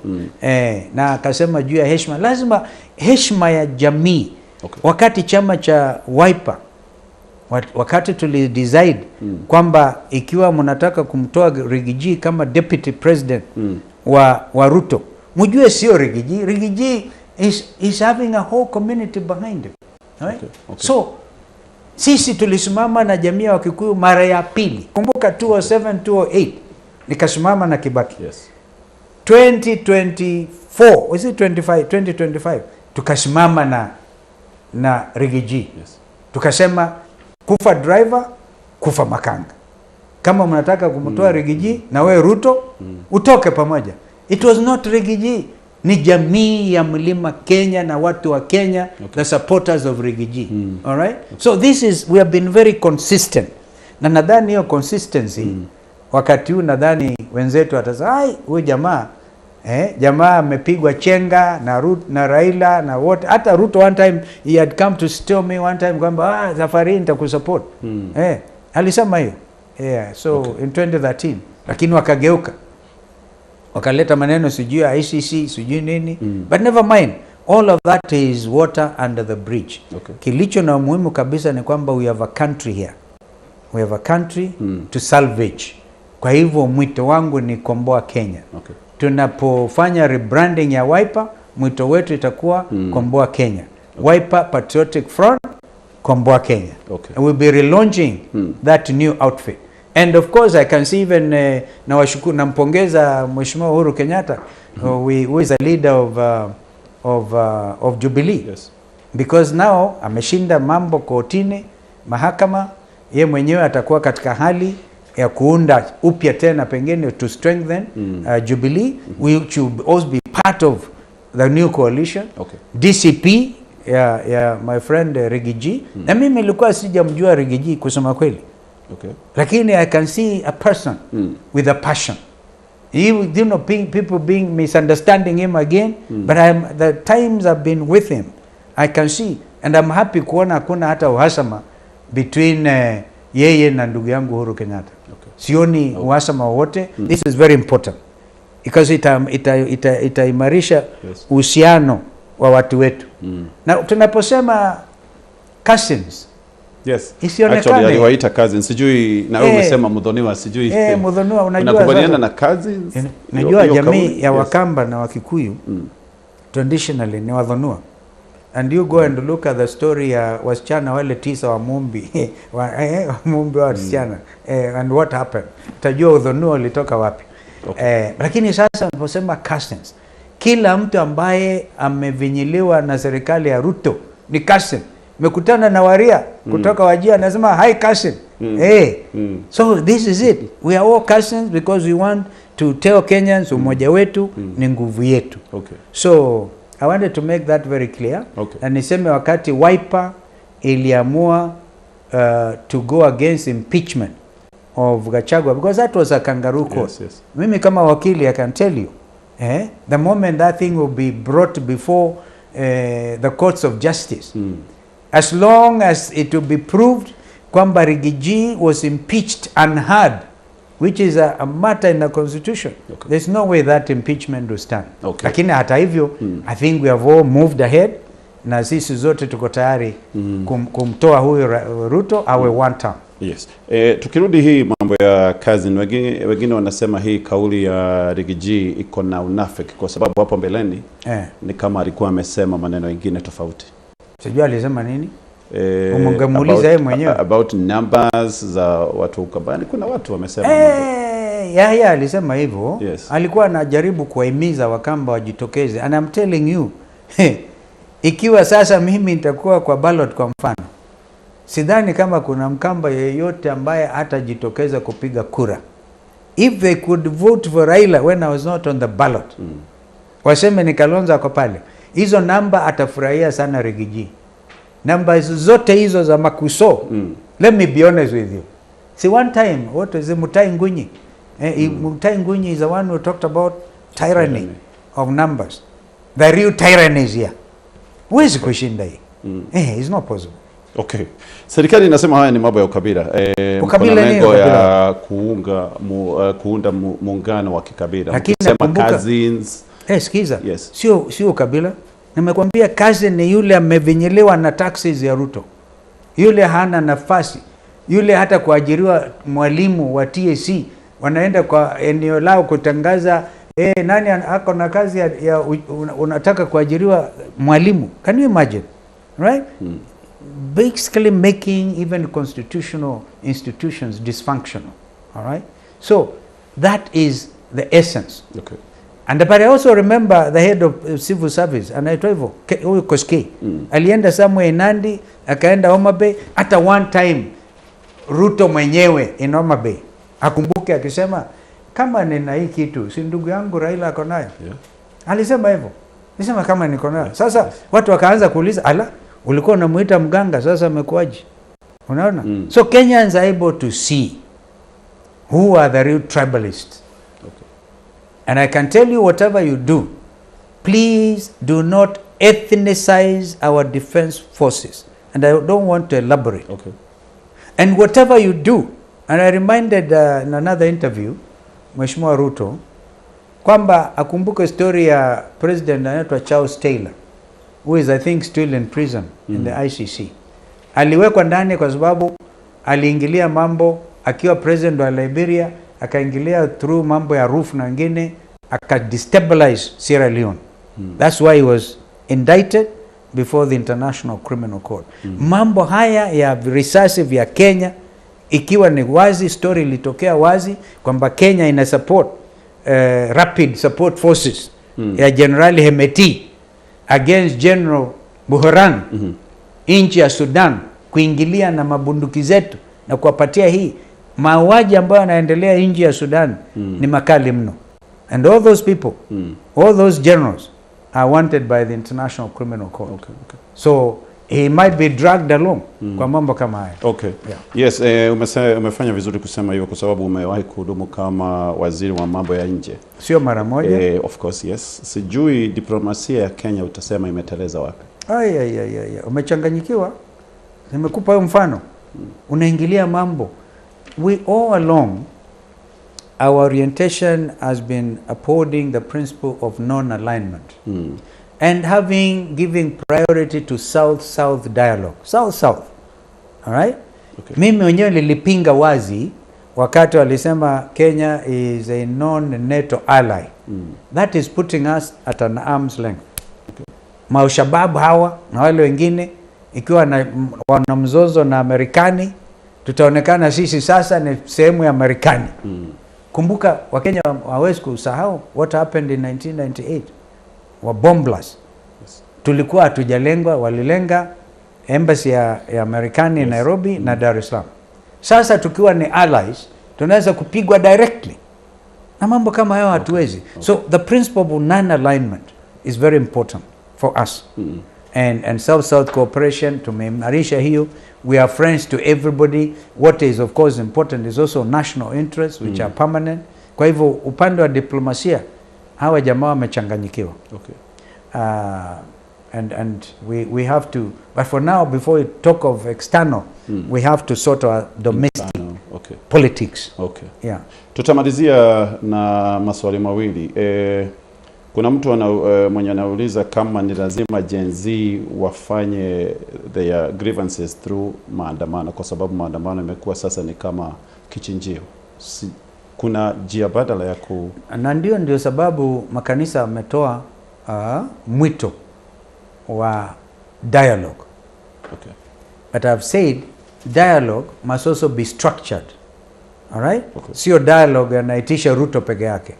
Na akasema juu ya heshima, lazima heshima ya jamii. Wakati chama cha Wiper, wakati tuli decide kwamba ikiwa mnataka kumtoa Riggy G kama deputy president wa Ruto, mjue sio Riggy G. Riggy G is having a whole community behind him. Right? So sisi tulisimama na jamii ya Wakikuyu mara ya pili. Kumbuka 207, 208 nikasimama na Kibaki. 2024, was it 25, 2025 tukasimama na Riggy G. Tukasema kufa driver, kufa makanga. Kama mnataka kumtoa Riggy G na wewe Ruto utoke pamoja. It was not Riggy G, ni jamii ya Mlima Kenya na watu wa Kenya, the supporters of Riggy G. All right? So this is, we have been very consistent. Na nadhani hiyo consistency wakati huu nadhani wenzetu watasema, ai, huyu jamaa, jamaa amepigwa chenga na na Raila na wote. Hata Ruto one time he had come to tell me one time kwamba, ah, safari hii nitakusupport. Alisema hiyo. Yeah, so in 2013, lakini wakageuka wakaleta maneno sijui ya ICC, sijui nini, but never mind, all of that is water under the bridge. Kilicho na umuhimu kabisa ni kwamba we have a country here, we have a country to salvage. Kwa hivyo mwito wangu ni komboa Kenya. Tunapofanya rebranding ya Wiper, mwito wetu itakuwa komboa Kenya. Wiper Patriotic Front, komboa Kenya. And we'll be relaunching that new outfit. And of course I can see even nawashukuru, nampongeza Mheshimiwa Uhuru Kenyatta, who is the leader of Jubilee. Because now ameshinda mambo kotini, mahakama, ye mwenyewe atakuwa katika hali ya kuunda upya tena pengine to strengthen Jubilee, which will also be part of the new coalition. DCP ya my friend Riggy G. Na mimi nilikuwa sijamjua Riggy G, kusema kweli. Lakini I can see a person with a passion. People being misunderstanding him again, but the times I've been with him, I can see, and I'm happy kuona hakuna hata uhasama between yeye na ndugu yangu Uhuru Kenyatta. Sioni uhasama wowote. This is very important because itaimarisha uhusiano wa watu wetu. Na tunaposema cousins, Yes. Isionekane. Actually aliwaita cousins. Sijui na wewe umesema Muthoniwa, sijui. Muthoniwa, unajua unakubaliana na cousins? Najua jamii ya Wakamba na Wakikuyu traditionally ni Wathonua. And you go and look at the story ya wasichana wale 9 wa Mumbi, wa Mumbi wa wasichana, and what happened. Utajua Uthonua ulitoka wapi. Okay. Lakini sasa tunaposema cousins, kila mtu ambaye amevinyiliwa na serikali ya Ruto ni cousin. Mekutana na Waria kutoka Wajia anasema hi cousin. So this is it. We are all cousins because we want to tell Kenyans umoja wetu ni nguvu yetu. Okay. So I wanted to make that very clear. Okay. Na niseme wakati Wiper iliamua to go against impeachment of Gachagua, because that was a kangaroo court. Yes, yes. Mimi kama wakili I can tell you, the moment that thing will be brought before the courts of justice, as long as it will be proved kwamba Rigiji was impeached unheard, which is a matter in the constitution. Okay. There's no way that impeachment will stand. Okay. Lakini hata hivyo, I think we have all moved ahead na sisi zote tuko tayari kumtoa huyo Ruto awe one term. Yes. Tukirudi hii mambo ya cousin, wengine wanasema hii kauli ya Rigiji iko na unafiki kwa sababu hapo mbeleni ni kama alikuwa amesema maneno mengine tofauti. Sijui alisema nini? Ungemuuliza yeye mwenyewe. About numbers za watu Ukambani, kuna watu wamesema Yahya alisema hivyo. Yes. Alikuwa anajaribu kuwahimiza Wakamba wajitokeze. And I'm telling you, ikiwa sasa mimi nitakuwa kwa ballot kwa mfano, sidhani kama kuna Mkamba yeyote ambaye hatajitokeza kupiga kura. If they could vote for Raila when I was not on the ballot, waseme ni Kalonzo ako pale, hizo namba atafurahia sana Rigiji. Namba zote hizo za makuso. Let me be honest with you. See, one time, what is it, Mutahi Ngunyi? Mutahi Ngunyi is the one who talked about tyranny of numbers. The real tyranny is here. Huwezi kushinda hii. It's not possible. Okay. Serikali inasema haya ni mambo ya ukabila. Ukabila ni lengo ya kuunda muungano wa kikabila. Lakini nakumbuka cousins. Sikiza. Yes. Sio ukabila. Nimekwambia cousin ni yule amevinyiliwa na taxes ya Ruto. Yule hana nafasi. Yule hata kuajiriwa mwalimu wa TSC wanaenda kwa eneo lao kutangaza nani ako na kazi ya unataka kuajiriwa mwalimu. Can you imagine? Right? Basically making even constitutional institutions dysfunctional. All right? So that is the essence. Okay. And but I also remember the head of civil service, anaitwa hivyo, huyu Koskei. Alienda somewhere in Nandi, akaenda Homa Bay, hata one time Ruto mwenyewe in Homa Bay. Akumbuke akisema kama nina hii kitu, si ndugu yangu Raila ako nayo. Yeah. Alisema hivyo. Alisema kama niko nayo. Sasa watu wakaanza kuuliza, ala, ulikuwa unamuita mganga, sasa amekuaje? Unaona? So Kenyans are able to see who are the real tribalists. Okay. And I can tell you, whatever you do, please do not ethnicize our defense forces. And I don't want to elaborate. Okay. And whatever you do, and I reminded in another interview, Mheshimiwa Ruto, kwamba akumbuke story ya president anaitwa Charles Taylor, who is I think still in prison in the ICC. Aliwekwa ndani kwa sababu aliingilia mambo akiwa president wa Liberia, akaingilia through mambo ya roof na wengine, akadestabilize Sierra Leone. That's why he was indicted before the International Criminal Court. Mambo haya ya risasi vya Kenya, ikiwa ni wazi, story ilitokea wazi kwamba Kenya ina support rapid support forces ya General Hemeti against General Burhan nchi ya Sudan, kuingilia na mabunduki zetu na kuwapatia hii mauaji ambayo yanaendelea nchi ya Sudan ni makali mno. And all those people, all those generals are wanted by the International Criminal Court. Okay, okay. So he might be dragged along kwa mambo kama haya. Okay. Yeah. Yes, umefanya vizuri kusema hivyo kwa sababu umewahi kuhudumu kama waziri wa mambo ya nje. Sio mara moja. Of course, yes. Sijui diplomasia ya Kenya utasema imeteleza wapi? Ay. Umechanganyikiwa. Nimekupa hiyo mfano. Unaingilia mambo. We all along, our orientation has been upholding the principle of non-alignment. And giving priority to South-South dialogue. South-South. Alright? Okay. Mimi mwenyewe nilipinga wazi wakati walisema Kenya is a non-NATO ally. That is putting us at an arm's length. Okay. Maushababu hawa na wale wengine ikiwa wana mzozo na Amerikani, tutaonekana sisi sasa ni sehemu ya Amerikani. Kumbuka Wakenya hawawezi kusahau what happened in 1998 wa bomb blast. Yes. Tulikuwa hatujalengwa, walilenga embassy ya Amerikani, yes, Nairobi na Dar es Salaam. Sasa tukiwa ni allies tunaweza kupigwa directly. Na mambo kama hayo hatuwezi. Okay. So the principle of non-alignment is very important for us. And South-South cooperation, tumeimarisha hiyo. We are friends to everybody. What is of course important is also national interests which are permanent. Kwa hivyo upande wa diplomasia hawa jamaa wamechanganyikiwa. Okay. And we have to, but for now, before we talk of external, we have to sort our domestic politics. Okay. Yeah. Tutamalizia na maswali mawili. Kuna mtu mwenye anauliza kama ni lazima Gen Z wafanye their grievances through maandamano, kwa sababu maandamano imekuwa sasa ni kama kichinjio. Kuna njia badala ya ku... Na ndio sababu makanisa wametoa mwito wa dialogue. Okay. But I've said dialogue must also be structured. All right? Okay. Sio dialogue anaitisha Ruto peke yake.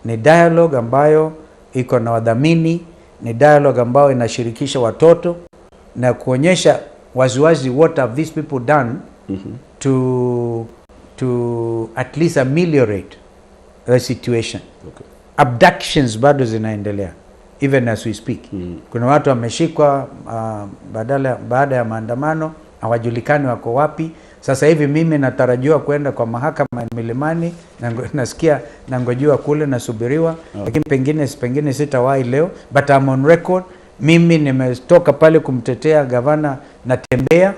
Ni dialogue ambayo iko na wadhamini, ni dialogue ambayo inashirikisha watoto na kuonyesha waziwazi what have these people done to at least ameliorate the situation. Okay. Abductions bado zinaendelea even as we speak. Kuna watu wameshikwa baada ya maandamano, hawajulikani wako wapi. Sasa hivi mimi natarajiwa kwenda kwa mahakama Milimani, nasikia nangojiwa kule, nasubiriwa. Lakini pengine sitawahi leo, but I'm on record. Mimi nimetoka pale kumtetea gavana Natembea.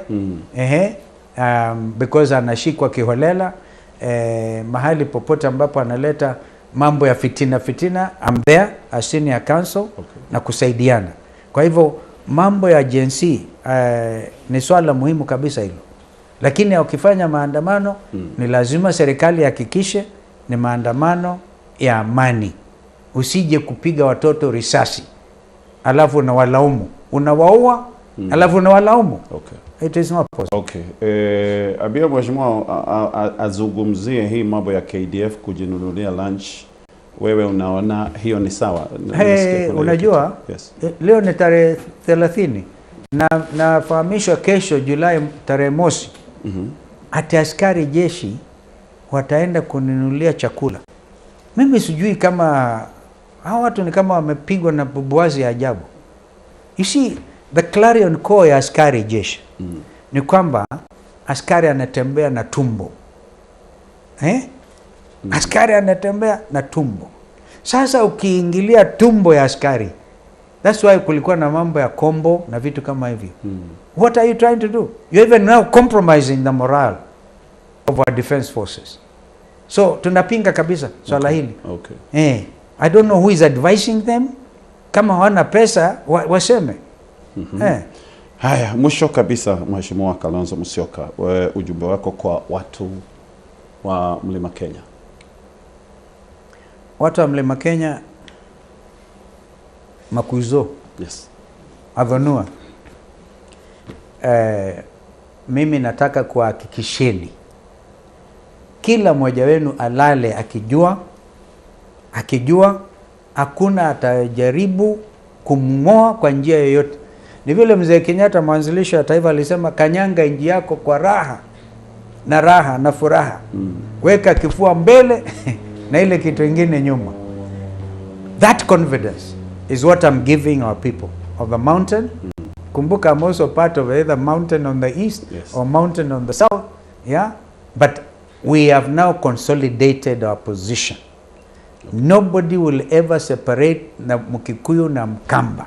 Because anashikwa kiholela. Mahali popote ambapo analeta mambo ya fitina, I'm there as senior counsel. Na kusaidiana. Kwa hivyo mambo ya Gen Z ni swala muhimu kabisa hilo. Lakini wakifanya maandamano ni lazima serikali ihakikishe ni maandamano ya amani. Usije kupiga watoto risasi alafu unawalaumu, unawaua alafu unawalaumu. Okay. It is not possible. Okay. Ambia mheshimiwa azungumzie hii mambo ya KDF kujinunulia lunch. Wewe unaona hiyo ni sawa? Hey, unajua yes. Leo ni tarehe 30 na nafahamishwa kesho Julai tarehe mosi ati askari jeshi wataenda kununulia chakula. Mimi sijui kama hawa watu ni kama wamepigwa na bubuazi ya ajabu. You see, the clarion call ya askari jeshi ni kwamba askari anatembea na tumbo. Askari anatembea na tumbo. Sasa ukiingilia tumbo ya askari, that's why kulikuwa na mambo ya kombo na vitu kama hivyo. What are you trying to do? You're even now compromising the morale of our defense forces. So tunapinga kabisa swala hili. Okay. I don't know who is advising them. Kama hawana pesa waseme. Haya, mwisho kabisa Mheshimiwa Kalonzo Musyoka, ujumbe wako kwa watu wa Mlima Kenya. Watu wa Mlima Kenya, makuzo. Yes. Adhonua. Mimi nataka kuhakikisheni kila mmoja wenu alale akijua hakuna atajaribu kumngoa kwa njia yoyote. Ni vile Mzee Kenyatta mwanzilishi wa taifa alisema, kanyanga nchi yako kwa raha na raha na furaha. Weka kifua mbele na ile kitu kingine nyuma. That confidence is what I'm giving our people of the mountain. Kumbuka, I'm also part of either mountain on the east or mountain on the south. Yeah? But we have now consolidated our position. Nobody will ever separate na Mkikuyu na Mkamba,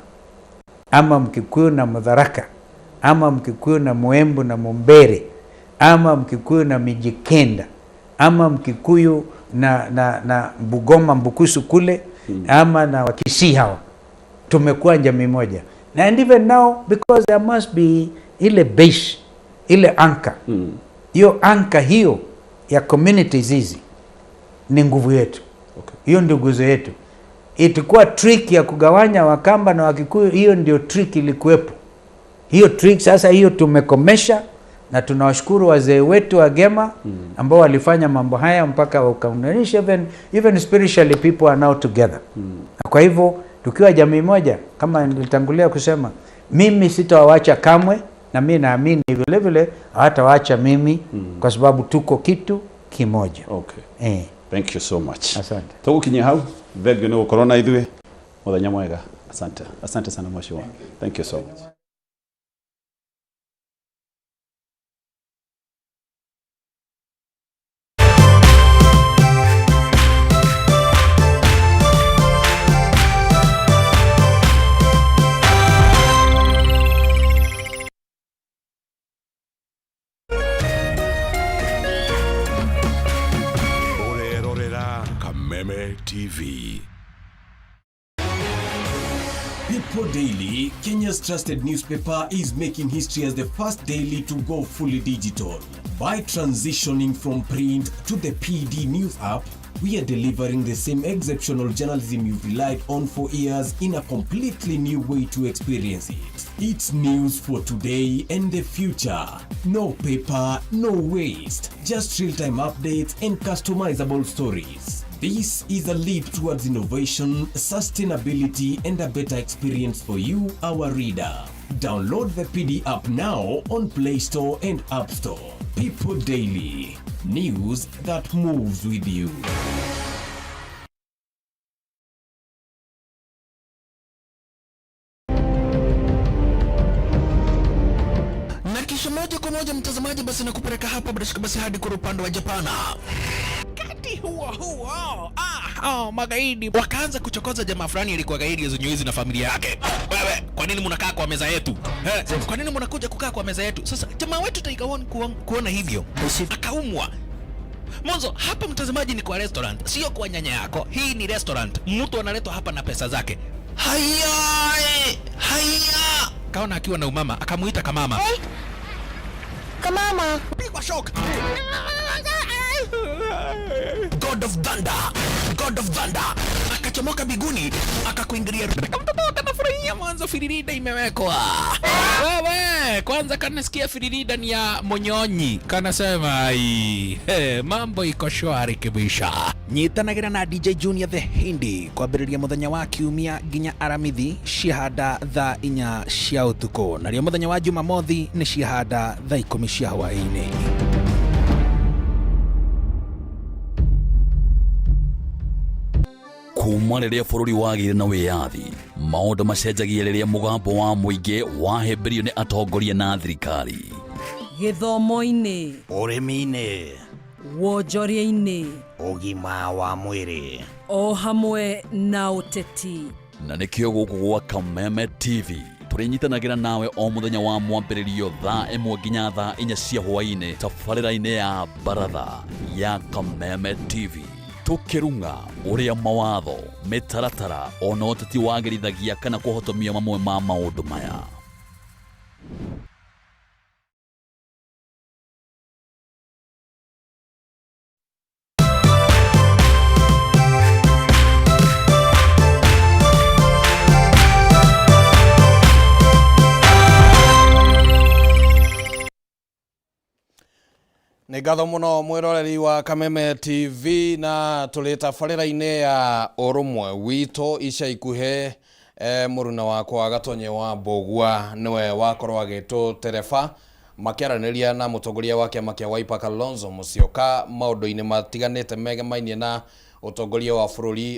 ama Mkikuyu na Mudharaka, ama Mkikuyu na Muembu na Mumbere, ama Mkikuyu na Mijikenda, ama Mkikuyu na Bugoma Mbukusu kule, ama na Wakisii hawa. Tumekuwa jamii moja. And even now, because there must be ile base Ile anchor hiyo, anchor hiyo ya communities hizi ni nguvu yetu. Hiyo ndio nguzo yetu. Ilikuwa trick ya kugawanya Wakamba na Wakikuyu, hiyo ndio trick ilikuwepo. Hiyo trick sasa hiyo tumekomesha, na tunawashukuru wazee wetu wa Gema ambao walifanya mambo haya mpaka wakaunganisha, even spiritually people are now together. Na kwa hivyo tukiwa jamii moja, kama nilitangulia kusema, mimi sitawawacha kamwe, na mimi naamini vile vile hawatawacha mimi kwa sababu tuko kitu kimoja. Okay. Thank you so much. Asante. Tũgũkinyia hau, thengio nĩ gũkorwo na ithuĩ. Mũthenya mwega. Asante. Asante sana mheshimiwa. Thank you so much. Ũrerorera Kameme TV. People Daily, Kenya's trusted newspaper, is making history as the first daily to go fully digital. By transitioning from print to the PD News app, we are delivering the same exceptional journalism you've relied on for years in a completely new way to experience it. It's news for today and the future. No paper, no waste. Just real-time updates and customizable stories. This is a leap towards innovation, sustainability, and a better experience for you, our reader. Download the PD app now on Play Store and App Store. People Daily, news that moves with you. Na kisha moja kwa moja, mtazamaji, basi nakupeleka hapa bila shaka basi hadi kwa upande wa Japana. Wakati huo huo, oh, magaidi wakaanza kuchokoza jamaa fulani alikuwa gaidi ya na familia yake. "Wewe, kwa nini mnakaa kwa meza yetu? Eh, kwa nini mnakuja kukaa kwa meza yetu?" Sasa jamaa wetu Tiger One kuona hivyo akaumwa. Mwanzo hapa, mtazamaji, ni kwa restaurant, sio kwa nyanya yako. Hii ni restaurant, mtu analetwa hapa na pesa zake. Haya, haya, kaona akiwa na umama, akamuita kamama. Kamama. Pigwa shock. God of Thunder, God of Thunder akachomoka biguni akakuingilia. Mtoto akanafurahia mwanzo, firirida imewekwa. Wewe kwanza kanasikia firirida ni ya Monyonyi, kanasema ai, hey, mambo iko shwari kibisha. Nyitanagira na DJ Junior the Hindi kwambĩrĩria mũthenya wa kiumia nginya Aramithi ciahanda thaa 4 cia ũtukũ, narĩo mũthenya wa Jumamothi nĩ ciahanda thaa 10 cia hwaĩ-inĩ. Kuma rĩrĩa bũrũri wagĩire na wĩyathi, maũndũ macenjagia rĩrĩa mũgambo wa mũingĩ wahĩmbĩrio nĩ atongoria na thirikari. Gĩthomo-inĩ, ũrĩmi-inĩ, wonjoria-inĩ, ũgima wa mwĩrĩ, o hamwe na ũteti. Na nĩkĩo gũkũ gwa Kameme TV tũrĩnyitanagĩra nawe o mũthenya wa mwambĩrĩrio thaa 1 nginya thaa 4 cia hwaĩ-inĩ tabarĩra-inĩ ya baratha ya Kameme TV, tukĩrung'a ũrĩa mawatho, mĩtaratara ona ũteti wagĩrithagia kana kũhotomia mamwe ma maũndũ maya. Nĩ ngatho mũno mwĩroreri wa Kameme TV, na tũrĩ tabarĩra-inĩ ya ũrũmwe witũ. Ica ikuhĩ mũruna wakwa Gatonye wa Mbũgua nĩwe wakorwo agĩtũtereba makĩaranĩria na mũtongoria wa kĩama kĩa Wiper Kalonzo Musyoka maũndũ-inĩ matiganĩte megemainie na ũtongoria wa bũrũri.